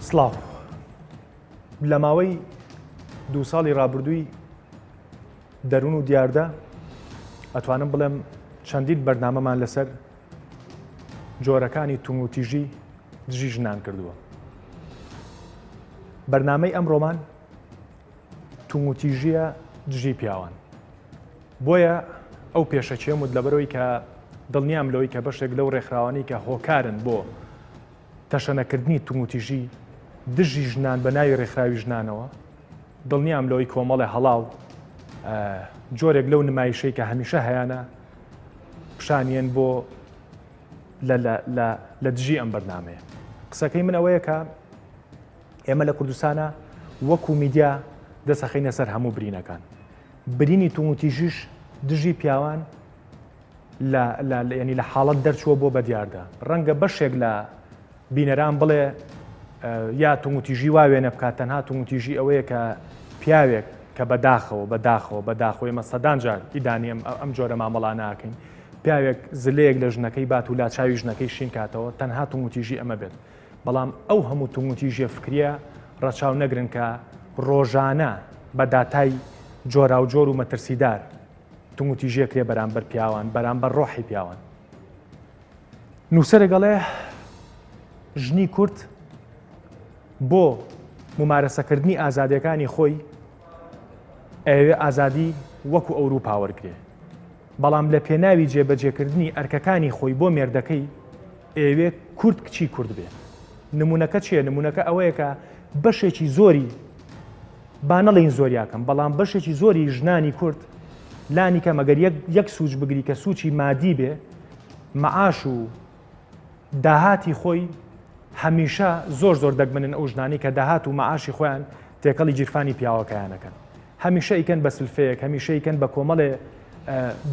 سڵاو. لە ماوەی دوو ساڵی ڕابردووی دەروون و دیاردە ئەتوانم بڵێم چەندین بەرنامەمان لەسەر جۆرەکانی توندوتیژی دژی ژنان کردووە. بەرنامەی ئەمڕۆمان توندوتیژیە دژی پیاوان. بۆیە ئەو پێشەکیەم وت لەبەرئەوەی کە دڵنیام لەوەی کە بەشێک لەو ڕێکخراوانەی کە هۆکارن بۆ تەشەنەکردنی توندوتیژی دژی ژنان بە ناوی ڕێکخراوی ژنانەوە دڵنیام لەوەی کۆمەڵێ هەڵاو جۆرێک لەو نمایشەی کە هەمیشە هەیانە پیشانیەن بۆ لە دژی ئەم بەرنمەیە قسەکەی من ئەوەیە کە ئێمە لە کوردستانە وەکو میدیا دەسەخینە سەر هەموو برینەکان برینی توندوتیژیش دژی پیاوان لە لە یعنی لە حاڵەت دەرچووە بۆ بەدیاردە ڕەنگە بەشێک لە بینەران بڵێ یا توندوتیژی وا وێنە بکات تەنها توندوتیژی ئەوەیە کە پیاوێک کە بەداخەوە بەداخەوە بەداخەوە ئێمە سەدان جار ئیدانی ئەم ئەم جۆرە مامەڵانەکەین پیاوێک زلەیەک لە ژنەکەی بات و لاچاوی ژنەکەی شین کاتەوە تەنها توندوتیژی ئەمە بێت بەڵام ئەو هەموو توندوتیژیە فکریە ڕەچاو نەگرن کە ڕۆژانە بە داتای جۆراوجۆر و مەترسیدار توندوتیژیەکرێ بەرامبەر پیاوان، بەرامبەر ڕۆحی پیاوان. نووسەرێک ئەڵێ ژنی کورد بۆ ممارەسەکردنی ئازادیەکانی خۆی ئەیەوێ ئازادی وەکو ئەوروپا وەرگێ بەڵام لە پێناوی جێبەجێکردنی ئەرکەکانی خۆی بۆ مێردەکەی ئەیەوێ کورد کچی کورد بێ. نمونەکە چیە؟ نمونەکە ئەوەیە کە بەشێکی زۆری با نەڵێین زۆریاکەم بەڵام بەشێکی زۆری ژنانی کورد لانی کەم ئەگەر یەک یەک سوچ بگری کە سوچی مادی بێ معاش و داهاتی خۆی هەمیشە زۆر زۆر دەگمەنن ئەو ژنانی کە داهات و معاشی خۆیان تێکەڵی گیرفانی پیاوەکەیانەکەن هەمیشە ئیکەن بە سلفەیەک هەمیشە ئیکەن بە کۆمەڵێ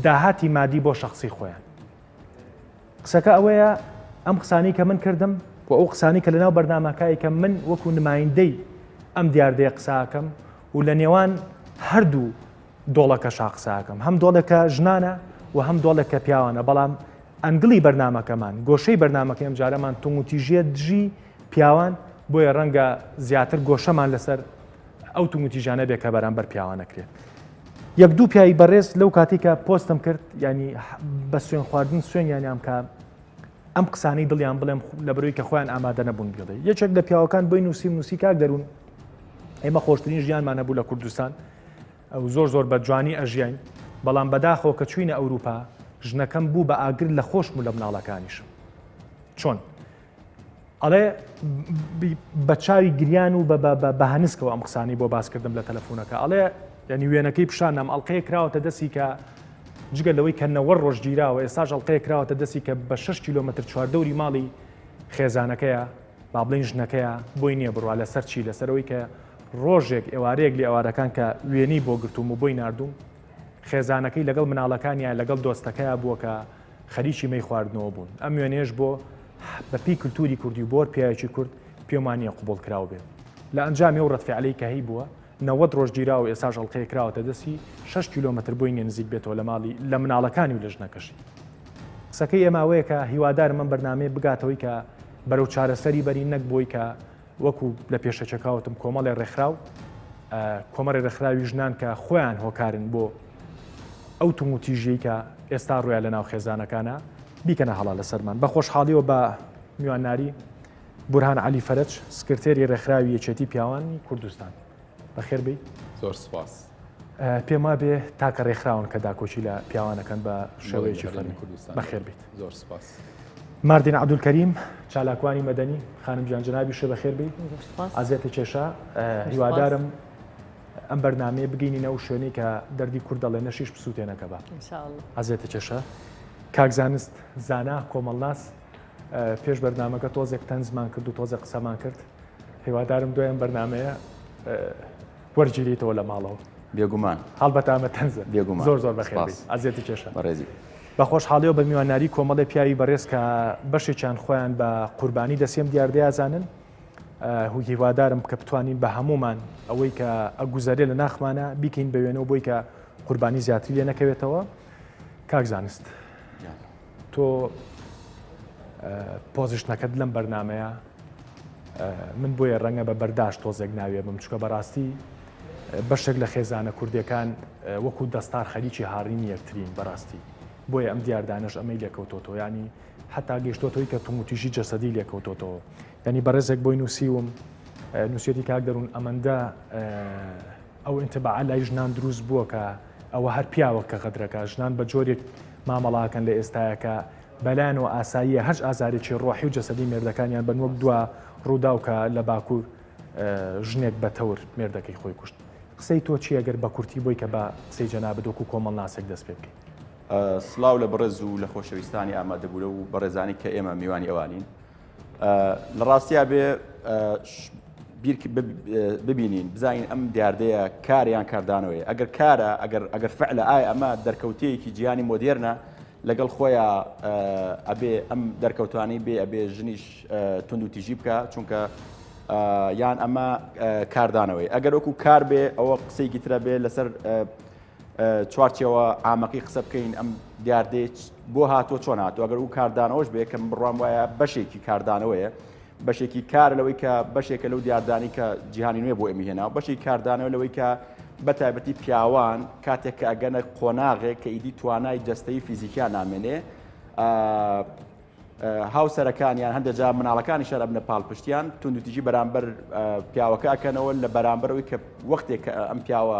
داهاتی مادی بۆ شخصی خۆیان قسەکە ئەوەیە ئەم قسانەی کە من کردم و ئەو قسانەی کە لەناو بەرنامەکای کە من وەکو نمایندەی ئەم دیاردەیە قساکەم و لە نێوان هەردوو دۆڵەکەشا قساکەم هەم دۆڵێکە ژنانە و هەم دۆڵێک کە پیاوانە بەڵام angle ی بەرنامەکەمان گۆشەی بەرنامەکەی ئەم جارەمان توندوتیژیە دژی پیاوان بۆیە ڕەنگە زیاتر گۆشەمان لەسەر ئەو توندوتیژانە بێ کە بەرامبەر پیاوانەکرێت یەک دوو پیاوی بەڕێز لەو کاتی کە پۆستم کرد ینی بە سوێن خواردن سوێنیانیان کە ئەم قسانەی دڵیان بڵێم لە بەرەوەی کە خۆیان ئامادە نەبوون بڵێ یەکێک لە پیاوەکان بۆی نووسیم نووسی کاک دەروون ئێمە خۆشترین ژیانمان هەبوو لە کوردستان ئەو زۆر زۆر بە جوانی ئەژیاین بەڵام بەداخەوە کە چوینە ئەوروپا ژنەکەم بوو بە ئاگر لە خۆشم و لە مناڵەکانیشم چۆن ئەڵێ بە چاوی گریان و بە هەنسکەوە ئەم قسانەی بۆ باس کردم لە تەلەفۆنەکە ئەڵێ یعنی وێنەکەی پیشانم ئەڵلقەیە کراوەتە دەستی کە جگە لەوەی کە نەوە ڕۆژ گیراوە ئێستاش ئەڵلقەیە کراوەتە دەستی کە بە 6 کیلۆمەتر چواردەوری ماڵی خێزانەکەیە با بڵین ژنەکەیە بۆی نییە بڕوا لەسەر چی لەسەرەوەی کە ڕۆژێک ئێوارەیەک لە ئێوارەکان کە وێنەی بۆ گرتووم و بۆی ناردوم خێزانەکەی لەگەڵ مناڵەکانیان لەگەڵ دۆستەکەیا بووە کە خەریکی مەی خواردنەوە بوون. ئەم وێنەیەش بۆ بە پێی کلتوری کوردی و بۆ هەر پیاوێکی کورد پێم وا نییە قبوڵ کراو بێت. لە ئەنجامی ئەو ڕەدفیعلەی کە هەیبووە 90 ڕۆژ گیراوە و ئێستاش ئەڵقەیەک کراوەتە دەستی، شەش کیلۆمەتر بۆی نییە نزیک بێتەوە لە ماڵی لە مناڵەکانی و لە ژنەکەشی. قسەکەی ئێمە ئەوەیە کە هیوادارم ئەم بەرنامەیە بگاتەوەی کە بەرەو چارەسەری بەرین نەک بۆی کە وەکو لە پێشەکیەکە وتم کۆمەڵێ ڕێکخراو کۆمەڵی ڕێکخراوی ژنان کە خۆیان هۆکارن بۆ ئەو توندوتیژیەی کە ئێستا ڕوویان لە ناو خێزانەکانە بیکەنە هەڵا لەسەرمان بە خۆشحاڵیەوە بە میوانناری بورهان عەلی فەرەج سکرتێری ڕێکخراوی یەکێتی پیاوانی کوردستان بەخێر بێی. زۆر سوپاس. پێم وابێ تاکە ڕێکخراون کە داکۆکی لە پیاوانەکەن بە شێوەیەکی فەرمی کوردستان. بەخێر بیت. زۆر سوپاس. ماردین عەبدولکەریم، چالاکوانی مەدەنی، خانم گیان جەنابیشە بەخێر بێی. زۆر سوپاس. ئازیەتە کێشا. هیوادارم ئەم بەرنامەیە بگەینینە ئەو شوێنەی کە دەردی کورد دەڵێ نەشیش بسووتێنەکە بە. إن شاء الله. ئازیەتە کێشا. کاک زانست زانا کۆمەڵناس پێش بەرنامەکە تۆزێک تەنزمان کرد و تۆزێک قسەمان کرد. هیوادارم دوای ئەم بەرنامەیە وەرگیریتەوە لە ماڵەوە. بێگومان. هەڵبەتە ئەمە تەنزە. بێگومان. زۆر زۆر بەخێر بێیت. ئەزیەتی کێشە. بەڕێزی. بە خۆشحاڵیەوە بە میواناری کۆمەڵێ پیاوی بەڕێز کە بەشێکیان خۆیان بە قوربانی دەستی ئەم دیاردەیە ئەزانن هیوادارم کە بتوانین بە هەمومان ئەوەی کە ئەگوزەرێ لە ناخمانە بیکەین بە وێنەوە بۆی کە قوربانی زیاتری لێ نەکەوێتەوە کاک زانست تۆ position ەکەت لەم بەرنمەیە. من بۆیە ڕەنگە بە بەرداش تۆزێک ناوێ بم چکە بەڕاستی بەشێک لە خێزانە کوردەکان وەکو دەستار خەریکی هاڕینی یەکترین بەڕاستی بۆیە ئەم دیاردانەش ئەمەی لێکەوتۆتەوە ینی حتا گەیشتۆتەوەی کە توموتیژی جەسەدی لێکەوتۆتەوە ینی بەڕێزێک بۆی نووسیوم نووسێتی کاک دەروون ئەمەندە ئەو ئینتباعە لای ژنان دروست بووە کە ئەوە هەر پیاوە کە غەدرەکە ژنان بە جۆرێک مامەڵاکەن لە ئێستایەکە بەلایانەوە ئاساییە هەرچ ئازارێکی ڕۆحی و جەسەدی مێردەکانیان بن وەک دوا ڕووداو کە لە باکوور ژنێک بە تەور مێردەکەی خۆی کوشت. قسەی تۆ چییە گەر بە کورتی بۆی کە بە قسەی جەنابت وەکوو کۆمەڵناسێک دەست پێ بکەین؟ سڵاو لە بەڕێز و لە خۆشەویستانی ئامادەبوو و بەڕێزانی کە ئێمە میوانی ئەوانین. لە ڕاستیا بێ بیر ببینین بزانین ئەم دیاردەیە کار یان کاردانەوەی ئەگەر کارە ئەگەر ئەگەر فعلە ئایا ئەمە دەرکەوتەیەکی جیهانی مۆدێرنە لەگەڵ خۆیان ئەبێ ئەم دەرکەوتانی بێ ئەبێ ژنیش تونند و تیژی بکە چونکە یان ئەمە کاردانەوەی ئەگەر وەکو کار بێ ئەوە قسەیەکی ترە بێ لەسەر چوارچێوە عامەکەی قسە بکەین ئەم دیاردەیە بۆ هاتووە چۆن هاتووە ئەگەر و کاردانەوەش بێ کە من بڕوام وایە بەشێکی کاردانەوەیە بەشێکی کار لەوەی کە بەشێکە لەو دیاردانی کە جیهانی نوێ بۆ ئێمە هێنا و بەشێکی کاردانەوە لەوەی کە بە تایبەتی پیاوان کاتێک کە ئەگەنە قۆناغێک کە ئیدی توانای جەستەی فیزیکیان نامێنێ هاوسەرەکانیان هەندێک جار مناڵەکانیشیان ئەبنە پاڵپشتیان توندوتیژی بەرامبەر پیاوەکە ئەکەنەوە لە بەرامبەرەوەی کە وەختێک کە ئەم پیاوە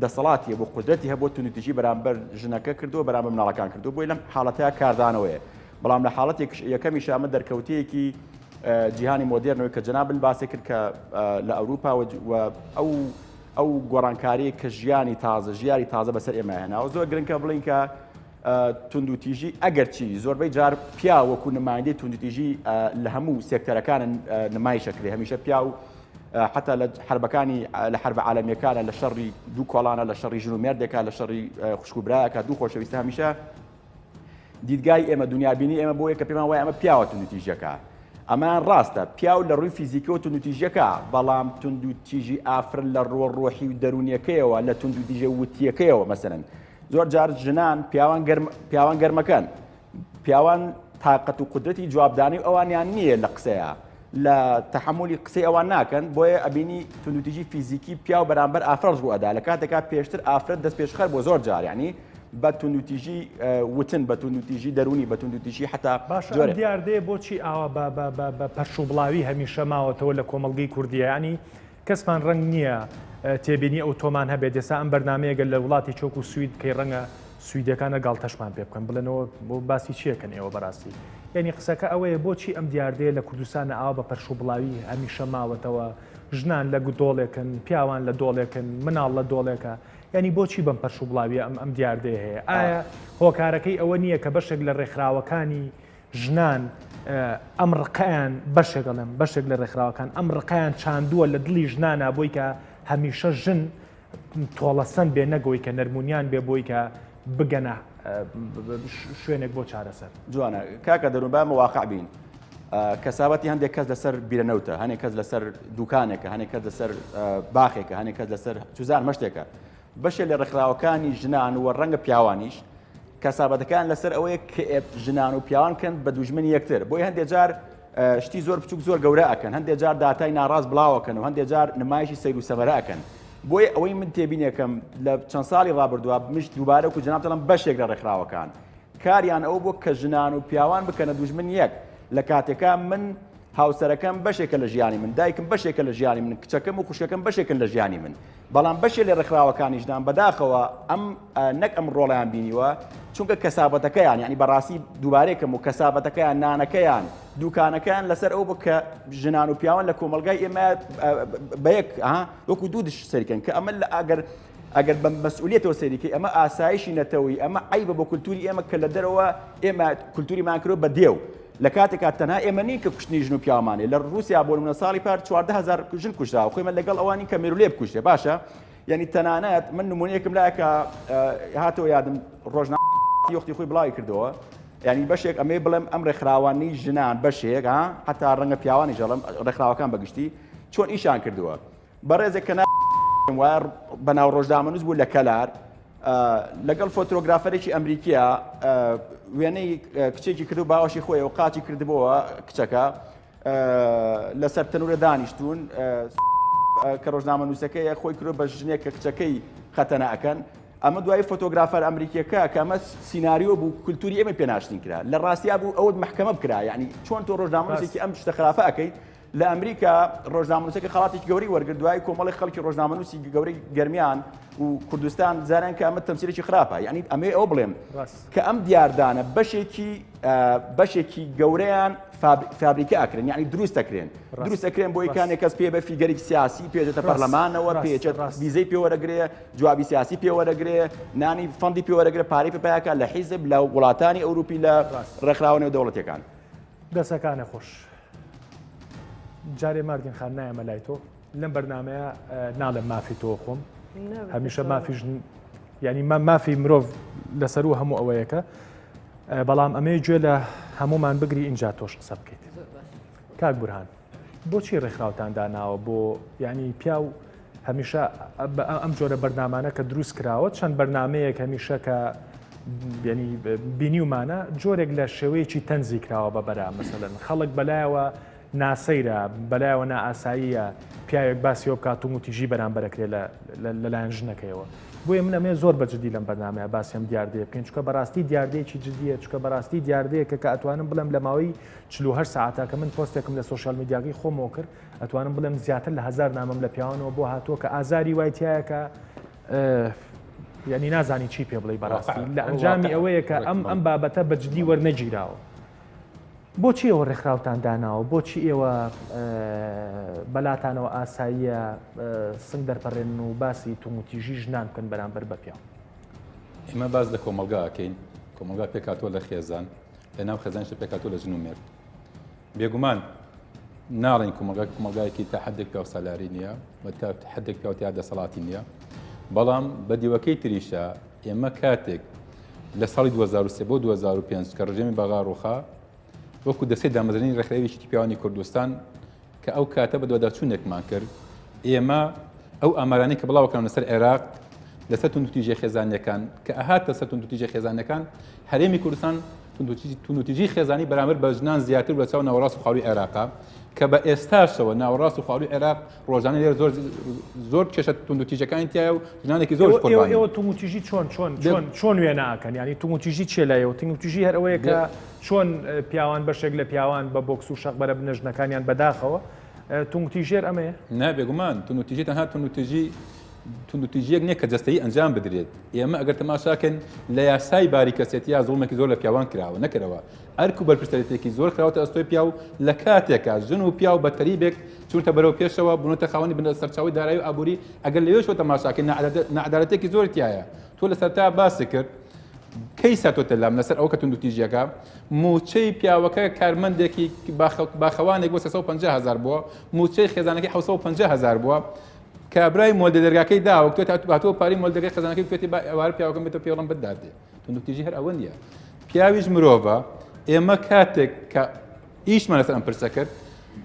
دەسەڵاتی هەبوو قودرەتی هەبوو توندوتیژی بەرامبەر ژنەکە کردووە بەرامبەر مناڵەکان کردووە بۆی لەم حاڵەتەیە کاردانەوەیە بەڵام لە حاڵەتێک یەکەمیش ئەمە دەرکەوتەیەکی جیهانی مۆدێرنەوەی کە جەنابن باسی کرد کە لە ئەوروپا و ئەو ئەو گۆڕانکاری کە ژیانی تازە ژیاری تازە بەسەر ئێمە هێناوە زۆر گرنگە بڵین کە توندوتیژی ئەگەرچی زۆربەی جار پیاو وەکو نمایندەی توندوتیژی لە هەموو سێکتەرەکان نمایشەکرێ هەمیشە پیاو حتا لە حربەکانی لە حربە عالەمیەکانە لە شەڕی دوو کۆڵانە لە شەڕی ژن و مێردێکا لە شەڕی خوشک و برایەکە دوو خۆشەویستە هەمیشە دیدگای ئێمە دنیابینی ئێمە بۆیە کە پێمان وایە ئەمە پیاوە توندوتیژەکە ئەمان ڕاستە پیاو لە ڕووی فیزیکەوە توندوتیژەکە بەڵام توندوتیژی ئافرەت لە ڕووە ڕۆحی و دەروونیەکەیەوە لە توندوتیژە وتیەکەیەوە مەسەرەن زۆر جار ژنان پیاوان گەرم پیاوان گەرمەکەن پیاوان تاقەت و قودرەتی جوابدانی ئەوانیان نییە لە قسەیە لە تەحملی قسەی ئەوان ناکەن بۆیە ئەبینی توندوتیژی فیزیکی پیاو بەرامبەر ئافرەت ڕوئەدا لە کاتێکا پێشتر ئافرەت دەست پێشخەر بۆ زۆر جار یعنی بە توندوتیژی وتن بە توندوتیژی دەرونی بە توندوتیژی حتا باشە ئەم دیاردەیە بۆچی ئاوا بە پەرشوبڵاوی هەمیشە ماوەتەوە لە کۆمەڵگەی کوردیە ینی کەسمان ڕەنگ نییە تێبینی ئەوتۆمان هەبێت، ئێستا ئەم بەرنامەیە گەر لە وڵاتی چۆک و سوید بکەی ڕەنگە سویدیەکانە گاڵتەشمان پێ بکەن بڵێنەوە بۆ باسی چیەکەن ئێوە بەڕاستی یعنی قسەکە ئەوەیە بۆچی ئەم دیاردەیە لە کوردستانە ئاوا بە پەرش و بڵاوی هەمیشە ماوەتەوە ژنان لە دۆڵێکن پیاوان لە دۆڵێکن مناڵ لە دۆڵێکە یعنی بۆچی بەم پەرش و بڵاویە ئەم ئەم دیاردەیە هەیە ئایا هۆکارەکەی ئەوە نییە کە بەشێک لە ڕێکخراوەکانی ژنان ئەم ڕقەیان بەشێک ئەڵێم بەشێک لە ڕێکخراوەکان ئەم ڕقیان چاندووە لە دڵی ژنانە بۆی کە هەمیشە ژن تۆڵەسەند بێ نەگەوەی کە نەرمونیان بێ بۆی کە بگەنە شوێنێک بۆ چارەسەر. جوانە کاکە دەروون با مواقع بین کەسابەتی هەندێک کەس لەسەر بیرەنەوتە هەندێک کەس لەسەر دوکانێکە هەندێک کەس لەسەر باخێکە هەندێک کەس لەسەر چوزان مەشتێکە بەشێ لە ڕێکخراوەکانی ژنان و ڕەنگە پیاوانیش کەسابەتەکان لەسەر ئەوەیە کە ژنان و پیاوان کەن بە دوژمنی یەکتر بۆی هەندێک جار شتی زۆر بچوک زۆر گەورە ئەکەن هەندێک جار داتای ناڕاست بڵاوەکەن و هەندێک جار نمایشی سەیر و سەمەرە ئەکەن بۆیە ئەوەی من تێبینێکم لە چەند ساڵی ڕابردووە مش دووبارە و جناب دەڵم بەشێک لە ڕێکخراوەکان کاریان ئەو بۆ کە ژنان و پیاوان بکەنە دوژمن یەک لە کاتێکا من هاوسەرەکەم بەشێکە لە ژیانی من دایکم بەشێکە لە ژیانی من کچەکەم و خوشکەکەم بەشێکن لە ژیانی من بەڵام بەشێ لە ڕێکخراوەکانی ژنان بەداخەوە ئەم نەک ئەم ڕۆڵیان بینیوە چونکە کەسابەتەکەیان یعنی بەڕاستی دووبارەکەم و کەسابەتەکەیان نانەکەیان دوکانەکەیان لەسەر ئەو بوو کە ژنان و پیاوان لە کۆمەلگای ئێمە بەیەک وەکو دوو دش سەریکەن کە ئەمە لە ئەگەر ئەگەر بە مەسئولیەتەوە سەیریکەی ئەمە ئاسایشی نەتەوەی ئەمە عیبە بۆ کولتوری ئێمە کە لە دەرەوە ئێمە کولتوریمان کرۆ بە دێو لە کاتێکا تەنها ئێمە نین کە کوشتنی ژن و پیاومانێ لە رووسیا بۆ نمونە ساڵی پار 14هزار ژن کوژراوە خۆی من لەگەڵ ئەوانی کە مێرولێ بکوژرێ باشە یعنی تەنانەت من نمونەیەکم لایە کە هاتەوە یادم ڕۆژنا وەختی خۆی بڵاوی کردەوە یعنی بەشێک ئەمەی بڵێم ئەم ڕێکخراوانی ژنان بەشێک ها حتا ڕەنگە پیاوانی ژەڵم ڕێکخراوەکان بەگشتی چۆن ئیشان کردووە بەڕێزێک کە وایە بەناو ڕۆژنامەنووس بوو لە کەلار لەگەڵ فۆتۆگرافەرێکی ئەمریکیە وێنەی کچێکی کرد و باوەشی خۆی و قاچی کردبووە کچەکە. لەسەر تەنورە دانیشتوون کە ڕۆژنامەنووسەکەیە خۆی کرۆ بە ژنێک کە کچەکەی خەتەنە ئەکەن ئەمە دوای photographer ئەمریکیەکە کە ئەمە سیناریۆ بوو کولتوری ئێمە پێناشتین کرا لە ڕاستیا بوو ئەوت محکەمە بکرا یعنی چۆن تۆ ڕۆژنامەنووسێکی ئەم شتە خراپە ئەەکەیت لە ئەمریکا ڕۆژنامەنووسەکە خەڵاتێکی گەورەی وەرگرت دوای کۆمەڵی خەڵکی ڕۆژنامەنووسی گەورەی گەرمیان و کوردستان زانیان کە ئەمە تەمسیلێکی خراپە یعنی ئەمەی ئەو بڵێم کە ئەم دیاردانە بەشێکی بەشێکی گەورەیان فابریکە ئەکرێن یعنی دروست دەکرێن دروست دەکرێن بۆی کانێک کەس پێ بە figure ێکی سیاسی پێدێتە پەرلەمانەوە پێچێت ویزەی پێوەرەگرێ جوابی سیاسی پێوەرەگرێ نانی fund ی پێوەرەگرێ پارەی پێپایەکە لە حیزب لە وڵاتانی ئەوروپی لە ڕێکخراوە نێودەوڵەتیەکان. دەسەکانە خۆش. جارێ ماردین خان نایەمە لای تۆ لەم بەرنمەیە ناڵێم مافی تۆ خۆم هەمیشە مافی ژن ینی مافی مرۆڤ لەسەر و هەموو ئەوەیەکە بەڵام ئەمەی گوێ لە هەمومان بگری اینجا تۆش قسە بکەیت کاک بورهان بۆچی ڕێکخراوتان داناوە بۆ یعنی پیاو هەمیشە ئەم جۆرە بەرنامانە کە دروست کراوە چەند بەرنمەیەک هەمیشە کە ینی بینیومانە جۆرێک لە شێوەیەکی تەنزی کراوە بە بەرا مەسەلەن خەڵک بەلایەوە ناسەیرە بەلایەوە نائاساییە پیاوێک باسیەوە بکات و وتیژی بەرامبەرەکرێ لەلایەن ژنەکەیەوە بۆیە من ئەمێ زۆر بە جدی لەم بەرنمەیە باسی ئەم دیاردەیە بکەین چکە بەڕاستی دیاردەیەکی جدیە چکە بەڕاستی دیاردەیەکە کە ئەتوانم بڵێم لە ماوەی 48 ساعتە کە من پۆستێکم لە social media کەی خۆمەوە کرد ئەتوانم بڵێم زیاتر لە هەزار نامەم لە پیاوانەوە بۆ هاتووە کە ئازاری وای تایە کە یعنی نازانی چی پێ بڵێ بەڕاستی لە ئەنجامی ئەوەیە کە ئەم ئەم بابەتە بە جدی وەرنەگیراوە بۆچی ئێوە ڕێکخراوتان داناوە بۆچی ئێوە بەلاتانەوە ئاساییە سنگ دەرپەڕێن و باسی توموتیژی ژنان بکەن بەرامبەر بە پیاو ئێمە باس لە کۆمەلگا ئەکەین کۆمەلگا پێکاتوە لە خێزان لە ناو خێزانیش پێکاتوە لە ژن و مێرد بێگومان ناڵێن کۆمەڵگا کۆمەڵگایەکی تا حدێک پیاو سالاری نییە و تا حدێک پیاو تیا دەسەڵاتی نییە بەڵام بە دیوەکەی تریشە ئێمە کاتێک لە ساڵی 2023 بۆ 2005 کە ڕژێمی بەغا ڕوخا وەکو دەستەی دامەزرێنی ڕێکخراوی پیاوانی کوردستان کە ئەو کاتە بەدواداچوونێکمان کرد ئێمە ئەو ئامارانەی کە بڵاوکراون لەسەر عێراق لەسەر توندوتیژی خێزانیەکان کە ئەهاتە سەر توندوتیژی خێزانەکان هەرێمی کوردستان توندوتیژی خێزانی بەرامبەر بە ژنان زیاتر لە چاو ناوەڕاست و خواروی عێراقا کە بە ئێستاشەوە ناوەڕاست و خواروی عێراق ڕۆژانە لێرە زۆر زۆر کێشە توندوتیژەکانی تایە و ژنانێکی زۆر قوربانی ئێوە توندوتیژی چۆن چۆن چۆن چۆن وێناکەن ینی توندوتیژی چێ لایەوە توندوتیژی هەر ئەوەیە کە چۆن پیاوان بەشێک لە پیاوان بە بۆکس و شەق بەرە بنە ژنەکانیان بەداخەوە توندوتیژێر ئەمەیە؟ نا بێگومان توندوتیژی تەنها توندوتیژی توندوتیژیەک نییە کە جەستەیی ئەنجام بدرێت ئێمە ئەگەر تەماشاکەن لە یاسای باری کەسێتیا زوڵمێکی زۆر لە پیاوان کراوە نەکرەوە ئەرک و بەرپرسیارێتێکی زۆر خراوەتە ئەستۆی پیاو لە کاتێکا ژن و پیاو بە تەریبێک چونتە بەرەو پێشەوە بوونەتە خاوەنی بنە سەرچاوی دارایی و ئابووری ئەگەر لەوێشەوە تەماشاکەین نەعەدالەتێکی زۆر تایە تۆ لە سەرتا باسی کرد کەی ساتۆتە لام لەسەر ئەوە کە توندوتیژیەکە موچەی پیاوەکە کارمەندێکی باخەوانێک بۆ 350 هزار بووە موچەی خێزانەکەی 750 هزار بووە کابرای مۆلدە دەرگاکەی داوە تۆ هاتووە پارەی مۆلدەکەی خێزانەکەی بکوێتی با ئێوارە پیاوەکەم بێتەوە پێڵم بداتێ توندوتیژی هەر ئەوە نییە پیاویش مرۆڤە ئێمە کاتێک کە ئیشمان لەسەر ئەم پرسە کرد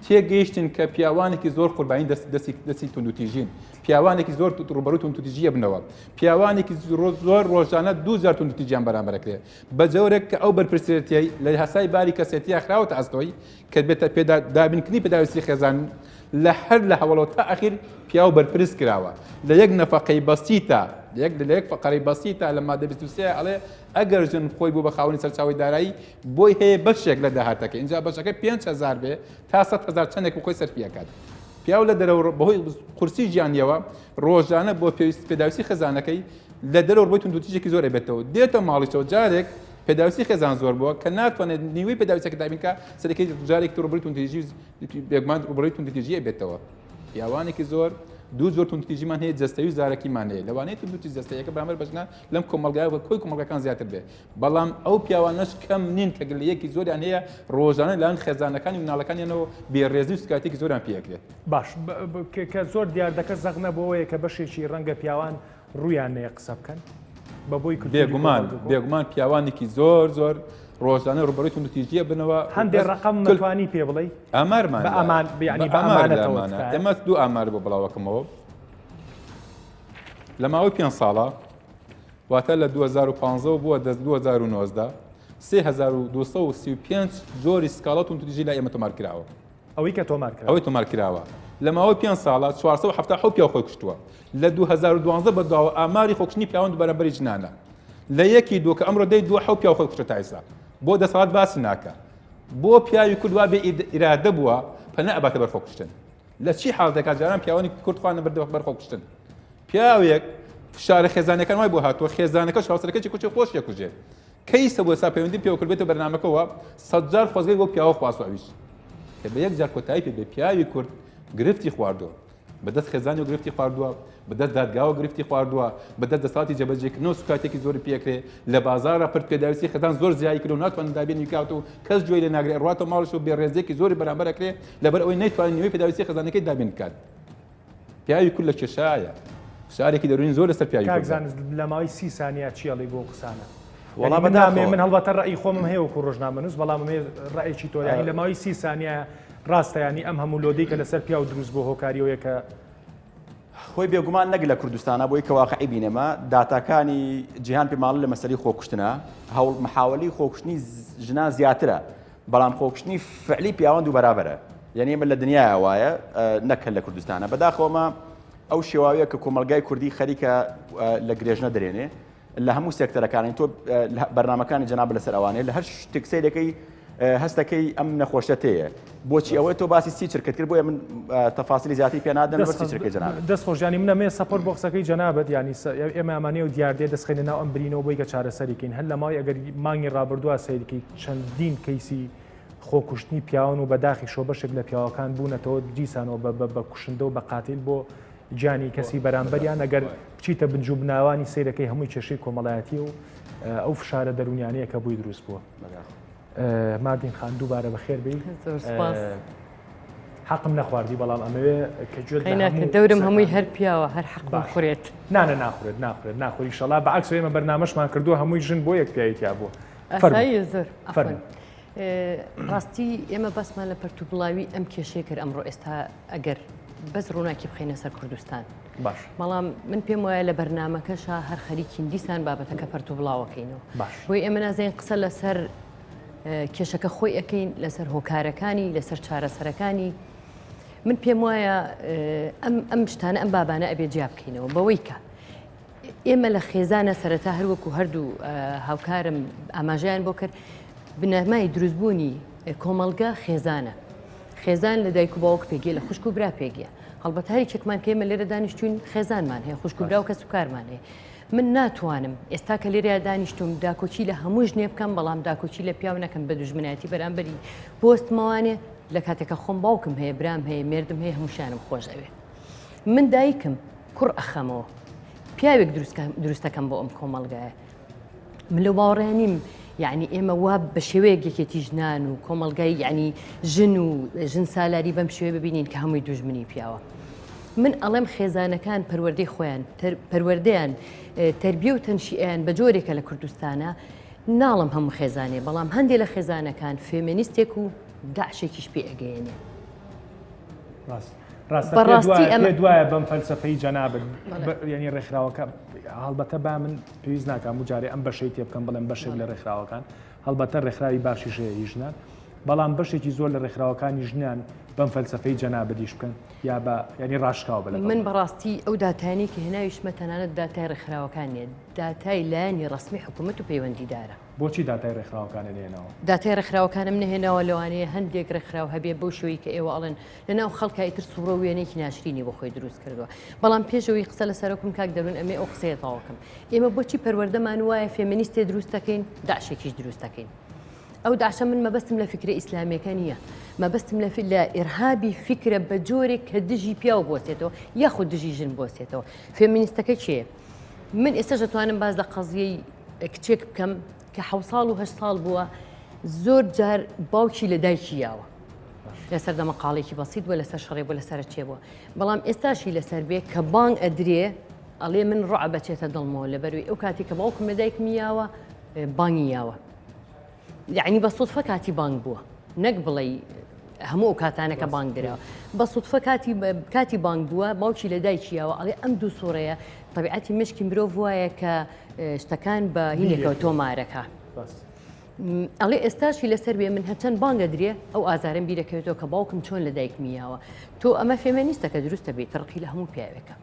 تێگەیشتن کە پیاوانێکی زۆر قوربانی دەست دەستی دەستی توندوتیژین پیاوانێکی زۆر ڕوبەڕوو توندوتیژیە بنەوە پیاوانێکی زۆر ڕۆژانە دوو جار توندوتیژیان بەرامبەرەکرێ بە جۆرێک کە ئەو بەرپرسیارێتیەی لە یاسای باری کەسێتیە خراوەتە ئەستۆی کە بێتە پێدا دابینکردنی پێداویستی خێزان لە هەر لە هەوڵەوە تا ئەخیر پیاو بەرپرس کراوە لە یەک نەفەقەی بەسیتە یەک لە یەک فقرەی بەسیتە لە مادە 23 ئەڵێ ئەگەر ژن خۆی بوو بە خاوەنی سەرچاوەی دارایی بۆی هەیە بەشێک لە داهاتەکە اینجا بەشەکە 5000 بێ تا 100 هزار چەندێک خۆی سەرفی ئەکات پیاو لە دەرەوە بەهۆی قورسی ژیانیەوە ڕۆژانە بۆ پێویست پێداویستی خێزانەکەی لە دەرەوە بۆی توندوتیژێکی زۆر ئەبێتەوە دێتە ماڵیشەوە جارێک پێداویستی خێزان زۆر بووە کە ناتوانێت نیوەی پێداویستەکە دابین کە سەرەکەی جارێک ڕووبەڕووی توندوتیژی بێگومان ڕووبەڕووی توندوتیژی ئەبێتەوە پیاوانێکی زۆر دوو جۆر توندوتیژیمان هەیە جەستەیی و زارەکیمان هەیە لەوانەیە توندوتیژی جەستەیەکە بەرامبەر بە ژنان لەم کۆمەڵگایە وە کۆی کۆمەڵگاکان زیاتر بێ بەڵام ئەو پیاوانەش کەم نین کە گلەیەکی زۆریان هەیە ڕۆژانە لەلایەن خێزانەکانی مناڵەکانیانەوە بێڕێزی و سکایەتێکی زۆریان پێ ئەکرێت. باش کە زۆر دیاردەکە زەق نەبووەوەیە کە بەشێکی ڕەنگە پیاوان ڕوویان نەیە قسە بکەن بە بۆی کولتوری بێگومان کۆمەڵگە بێگومان پیاوانێکی زۆر زۆر ڕۆژانە ڕووبەڕووی توندوتیژیە بنەوە هەندێ بەس ڕەقەم کل مەتوانی پێ بڵێی ئامارمان بە لایە ئەمان یعنی بە بە ئامار ئەمانەتەوە لامانە تکایە ئێمە دوو ئامار بۆ بڵاوەکەمەوە لە ماوەی پێنج ساڵە واتە لە 2015 بووە دەست 2019 3235 جۆری سکاڵا توندوتیژی لای ئێمە تۆمار کراوە. ئەوەی کە تۆمار کراوە. ئەوەی تۆمار کراوە. لە ماوەی پێنج ساڵا 477 پیاو خۆی کوشتووە. لە 2012 بەدواوە ئاماری خۆکوشتنی پیاوان دوو بەرامبەری ژنانە. لە یەکی دوو کە ئەمڕۆ دەی دووە حەوت پیاو خۆی کوشتووە تا ئێستا. بۆ دەسەڵات باسی ناکا. بۆ پیاوی کورد وا بێ ئیرادە بووە پەنا ئەباتە بەر خۆکوشتن. لە چی حاڵەتێکا جاران پیاوانی کورد خۆیان نەبردە بەر خۆکوشتن. پیاوێک فشارە خێزانەکان وای بۆ هاتووە خێزانەکەش هاوسەرەکەی کوشتێ خۆشی ئەکوژێ. کەیسە بۆ ئێستا پەیوەندیم پێوە کرد بێتە بەرنامەکەوە سەدجار خۆزگەی بۆ پیاوە خواستوە ئەویش کە بە یەک جار کۆتایی پێ بێ پیاوی کورد گرفتی خواردووە بەدەست خێزانی و گرفتی خواردووە بەدەست دادگاوە گرفتی خواردووە بەدەست دەسەڵاتی جێبەجێکردنەوە سوکاتێکی زۆری پێکرێ لە بازاڕە پرد پێداویستی خێزان زۆر زیایی کرد و ناتوانن دابینی بکات و کەس گوێی لێ ناگرێ ڕواتەوە ماڵش و بێڕێزیەکی زۆری بەرامبەر ئەکرێ لەبەر ئەوەی نەیتوانێت نیوەی پێداویستی خێزانەکەی دابین بکات پیاوی کورد لە کێشایە. فشارێکی دەروونی زۆر لەسەر پیاوی کاک کوردە. زانست لە ماوەی 30 سانیە چی ئەڵێی بۆ ئەو قسانە؟ وەڵا یانی من نامەوێ بەداخەوە. من هەڵبەتە ڕەئی خۆمم هەیە وەکو ڕۆژنامەنووس بەڵام ئەمەوێ ڕەئێکی تۆ یانی لە ماوەی 30 سانیە ڕاستە یانی ئەم هەموو load ەی کە لەسەر پیاو دروست بووە هۆکاری ئەوەیە کە خۆی بێگومان نەک لە کوردستانا بۆی کە واقعی بین ئێمە داتاکانی جیهان پێماڵن لە مەسەلەی خۆکوشتنا هەوڵ محاوەلەی خۆکوشتنی ژنان زیاترە بەڵام خۆکوشتنی فعلی پیاوان دوو بەرابەرە یعنی ئێمە لە دنیایا وایە نەک هەر لە کوردستانە بەداخەوەمە ئەو شێواویە کە کۆمەلگای کوردی خەریکە لە گرێژنە درێنێ لە هەموو سێکتەرەکانی تۆ بەرنمەکانی جەناب لەسەر ئەوانەیە لە هەر شتێک سەیرەکەی هەستەکەی ئەم نەخۆشە تێیە بۆچی ئەوەی تۆ باسی سی چرکت کرد بۆیە من تەفاسیلی زیاتری پێ نادەم لەبەر سی چرکەی جەنابت. دەست خۆش یانی من ئەمەیە support بۆ قسەکەی جەنابت یانی ئێمە ئەمانەیە و دیاردەیە دەستخەینە ناو ئەم برینەوە بۆی کە چارەسەری کەین هەر لە ماوەی ئەگەر مانگی ڕابردووە سەیرکەی چەندین کەیسی خۆکوشتنی پیاوان و بەداخیشەوە بەشێک لە پیاوەکان بوونەتەوە دیسانەوە بە کوشندە و بە قاتیل بۆ گیانی کەسی بەرامبەریان ئەگەر بچیتە بنج و بناوانی سەیرەکەی هەمووی کێشەی کۆمەڵایەتی و ئەو فشارە دەروونیانەیە کە بۆی دروست بووە. ماردین خان دووبارە بەخێر بێی. زۆر سپاس. حەقم نەخواردی بەڵام ئەمەوێ کە گوێت لە قەیناکە هەموو دەورم هەمووی قسەکان هەر پیاوە هەر حەقم باش. خورێت. نانە ناخورێت ناخورێت ناخوری ئیشەڵا بە عەکس ئێمە بەرنامەشمان کردووە هەمووی ژن بۆ یەک پیاوی تیا بووە. فەرموو. ئاساییە زۆر. عەفوەن. فەرموو. ڕاستی ئێمە باسمان لە پەرتوبڵاوی ئەم کێشەیە کرد ئەمڕۆ ئێستا ئەگەر بەس ڕووناکی بخەینە سەر کوردستان. باش. بەڵام من پێم وایە لە بەرنامەکەشا هەر خەریکین دیسان بابەتەکە پەرتوبڵاوەکەینەوە. باش. بۆیە ئێمە نازانین قسە لەسەر کێشەکە خۆی ئەکەین لەسەر هۆکارەکانی لەسەر چارەسەرەکانی من پێم وایە ئەم ئەم شتانە ئەم بابانە ئەبێ جیا بکەینەوە بەوەی کە ئێمە لە خێزانە سەرەتا هەروەکو هەردوو هاوکارم ئاماژەیان بۆ کرد بنەمای دروستبوونی کۆمەڵگە خێزانە خێزان لە دایک و باوک پێگیە لە خوشک و برا پێگیە هەڵبەت هەریکێکمان کە ئێمە لێرە دانیشتوین خێزانمان هەیە خوشک و برا و کەس و کارمان هەیە من ناتوانم ئێستا کە لێرەیا دانیشتوم داکۆکی لە هەموو ژنێ بکەم بەڵام داکۆکی لە پیاو نەکەم بە دوژمنایەتی بەرامبەری بۆستمەوانێ لە کاتێکە خۆم باوکم هەیە برام هەیە مێردم هەیە هەمووشیانم خۆش ئەوێ من دایکم کوڕ ئەخەمەوە پیاوێک دروستەکەم بۆ ئەم کۆمەڵگایە من لەو باوەڕێ نیم یعنی ئێمە وا بە شێوەیەک یەکێتی ژنان و کۆمەڵگای یعنی ژن و ژن سالاری بەم شێوە ببینین کە هەمووی دوژمنی پیاوە من ئەڵێم خێزانەکان پەروەردەی خۆیان پەروەردەیان تەربیە و تەنشیئەیان بە جۆرێکە لە کوردستانە ناڵم هەموو خێزانێ بەڵام هەندێک لە خێزانەکان فێمێنیستێک و داعشێکیش پێ ئەگەیەنێ. ڕاست ڕاستە بەڕاستی ئەمە پێت وایە بەم فەلسەفەی جەنابت یعنی ڕێکخراوەکە هەڵبەتە با من پێویست ناکەم و جارێ ئەم بەشەی تێ بکەم بڵێم بەشێک لە ڕێکخراوەکان هەڵبەتە ڕێکخراوی باشیش هەیە هی ژنان بەڵام بەشێکی زۆر لە ڕێکخراوەکانی ژنان بەم فەلسەفەی جەنابت ئیش بکەن یا بە یعنی ڕاشکاو بە لەگەڵ من بەڕاستی ئەو داتایانەی کە هێناویشمە تەنانەت داتای ڕێکخراوەکان نییە داتای لایەنی ڕەسمی حکوومەت و پەیوەندیدارە. بۆچی داتای ڕێکخراوەکانت نەهێناوە؟ داتای ڕێکخراوەکانم نەهێناوە لەوانەیە هەندێک ڕێکخراو هەبێ بەو شێوەی کە ئێوە ئەڵێن لەناو خەڵکا ئیتر سوڕە و وێنەیەکی ناشرینی بۆ خۆی دروست کردووە بەڵام پێش ئەوەی قسە لەسەر بکەم کاک دەروون ئەمێ ئەو قسەیە تەواو کەم ئێمە بۆچی پەروەردەمان وایە فێمینیستێ دروست دەکەین داعشێکیش دروست دەکەین ئەو داعشە من مەبەستم لە فیکرە ئیسلامیەکە نییە مەبەستم لە لە ئیرهابی فیکرە بە جۆرێک کە دژی پیاو بۆسێتەوە یاخود دژی ژن بۆسێتەوە فێمینیستەکە کێیە من ئێستاش دەتوانم باس لە قەزیەی کچێک بکەم کە حە ساڵ و هە ساڵ بووە زۆر جار باوکی لە دایکی یاوە لەسەر دەمەقاڵێکی بەسیت بووە لەسەر شەڕێ بوو لەسەر چێ بووە بەڵام ئێستاشی لەسەر بێ کە بانگ ئەدرێ ئەڵێ من ڕع بەچێتە دڵمەوە لەبەروی ئەو کاتی کە باوکم لە دایکم یاوە بانگی یاوە یعنی بە سودفە کاتی بانگ بووە نەک بڵێ هەموو ئەو کاتانە کە بانگ دراوە بە سودفە کاتی کاتی بانگ بووە باوکی لە دایکی یاوە ئەڵێ ئەم دوو سوڕەیە طبیعەتی مشکی مرۆڤ وایە کە شتەکان بە هینێکەوە تۆمارەکە. ئەڵێ ئێستاشی لەسەر بێ من هەرچەند بانگە درێ ئەو ئازارم بیرەکەوێتەوە کە باوکم چۆن لە دایکمی یاوە تۆ ئەمە فێمێنیستەکە دروستە بێت ڕقی لە هەموو پیاوێکە.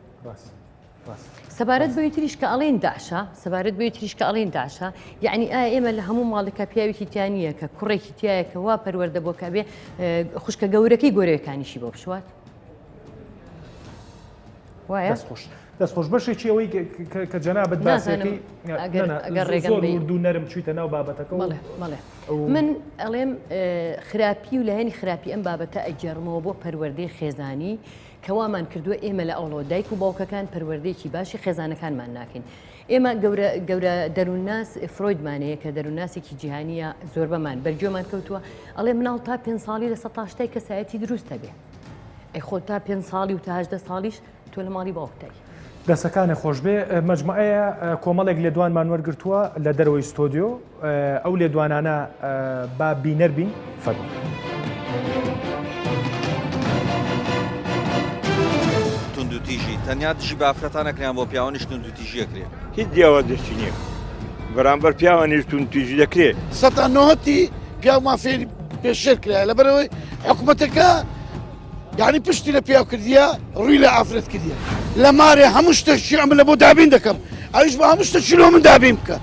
سەبارەت بەوی تریش کە ئەڵێن داعشە سەبارەت بەوی تریش کە ئەڵێن داعشە یعنی ئایا ئێمە لە هەموو ماڵێکا پیاوێکی تیا نییە کە کوڕێکی تایە کە وا پەروەردە بۆ کە بێ خوشکە گەورەکەی گۆرەوەکانیشی بۆ بشوات وایە دەست خۆش دەست خۆش بەشێکی ئەوەی کە جەنابت باسەکەی ئەگەر ڕێگەم ورد و نەرم چویتە ناو بابەتەکە بەڵێ من ئەڵێم خراپی و لایەنی خراپی ئەم بابەتە ئەگەڕمەوە بۆ پەروەردەی خێزانی کە وامان کردووە ئێمە لە ئەوڵەوە دایک و باوکەکان پەروەردەیەکی باشی خێزانەکانمان ناکەین. ئێمە گەورە گەورە دەروونناس فرۆیدمان هەیە کە دەروونناسێکی جیهانییە زۆربەمان بەرگوێمان کەوتووە ئەڵێ مناڵ تا پێنج ساڵی لە سەتا هەشتای کەسایەتی دروست دەبێ. ئەی خۆ تا پێنج ساڵی و تا 18 ساڵیش تۆ لە ماڵی باوکتای. دەسەکانت خۆشبێ مەجموعەیە کۆمەڵێک لێدوانمان وەرگرتووە لە دەرەوەی ستۆدیۆ ئەو لێدوانانە با بینەر بین فەرموو. توندوتیژی تەنیا دژی بە ئافرەتان نەکرێ بۆ پیاوانیش توندوتیژی ئەکرێ. هیچ جیاوازیەکی نییە بەرامبەر پیاوانیش توندوتیژی دەکرێ. سەتا نۆهەتی پیاو مافی پێشێل کرایە لەبەرئەوەی حکومەتەکە یعنی پشتی لە پیاو کردیە ڕووی لە ئافرەت کردیە لە مارێ هەموو شتێکی ئەمن لە بۆ دابین دەکەم ئەویش بە هەموو شتێکی لۆ من دابین بکە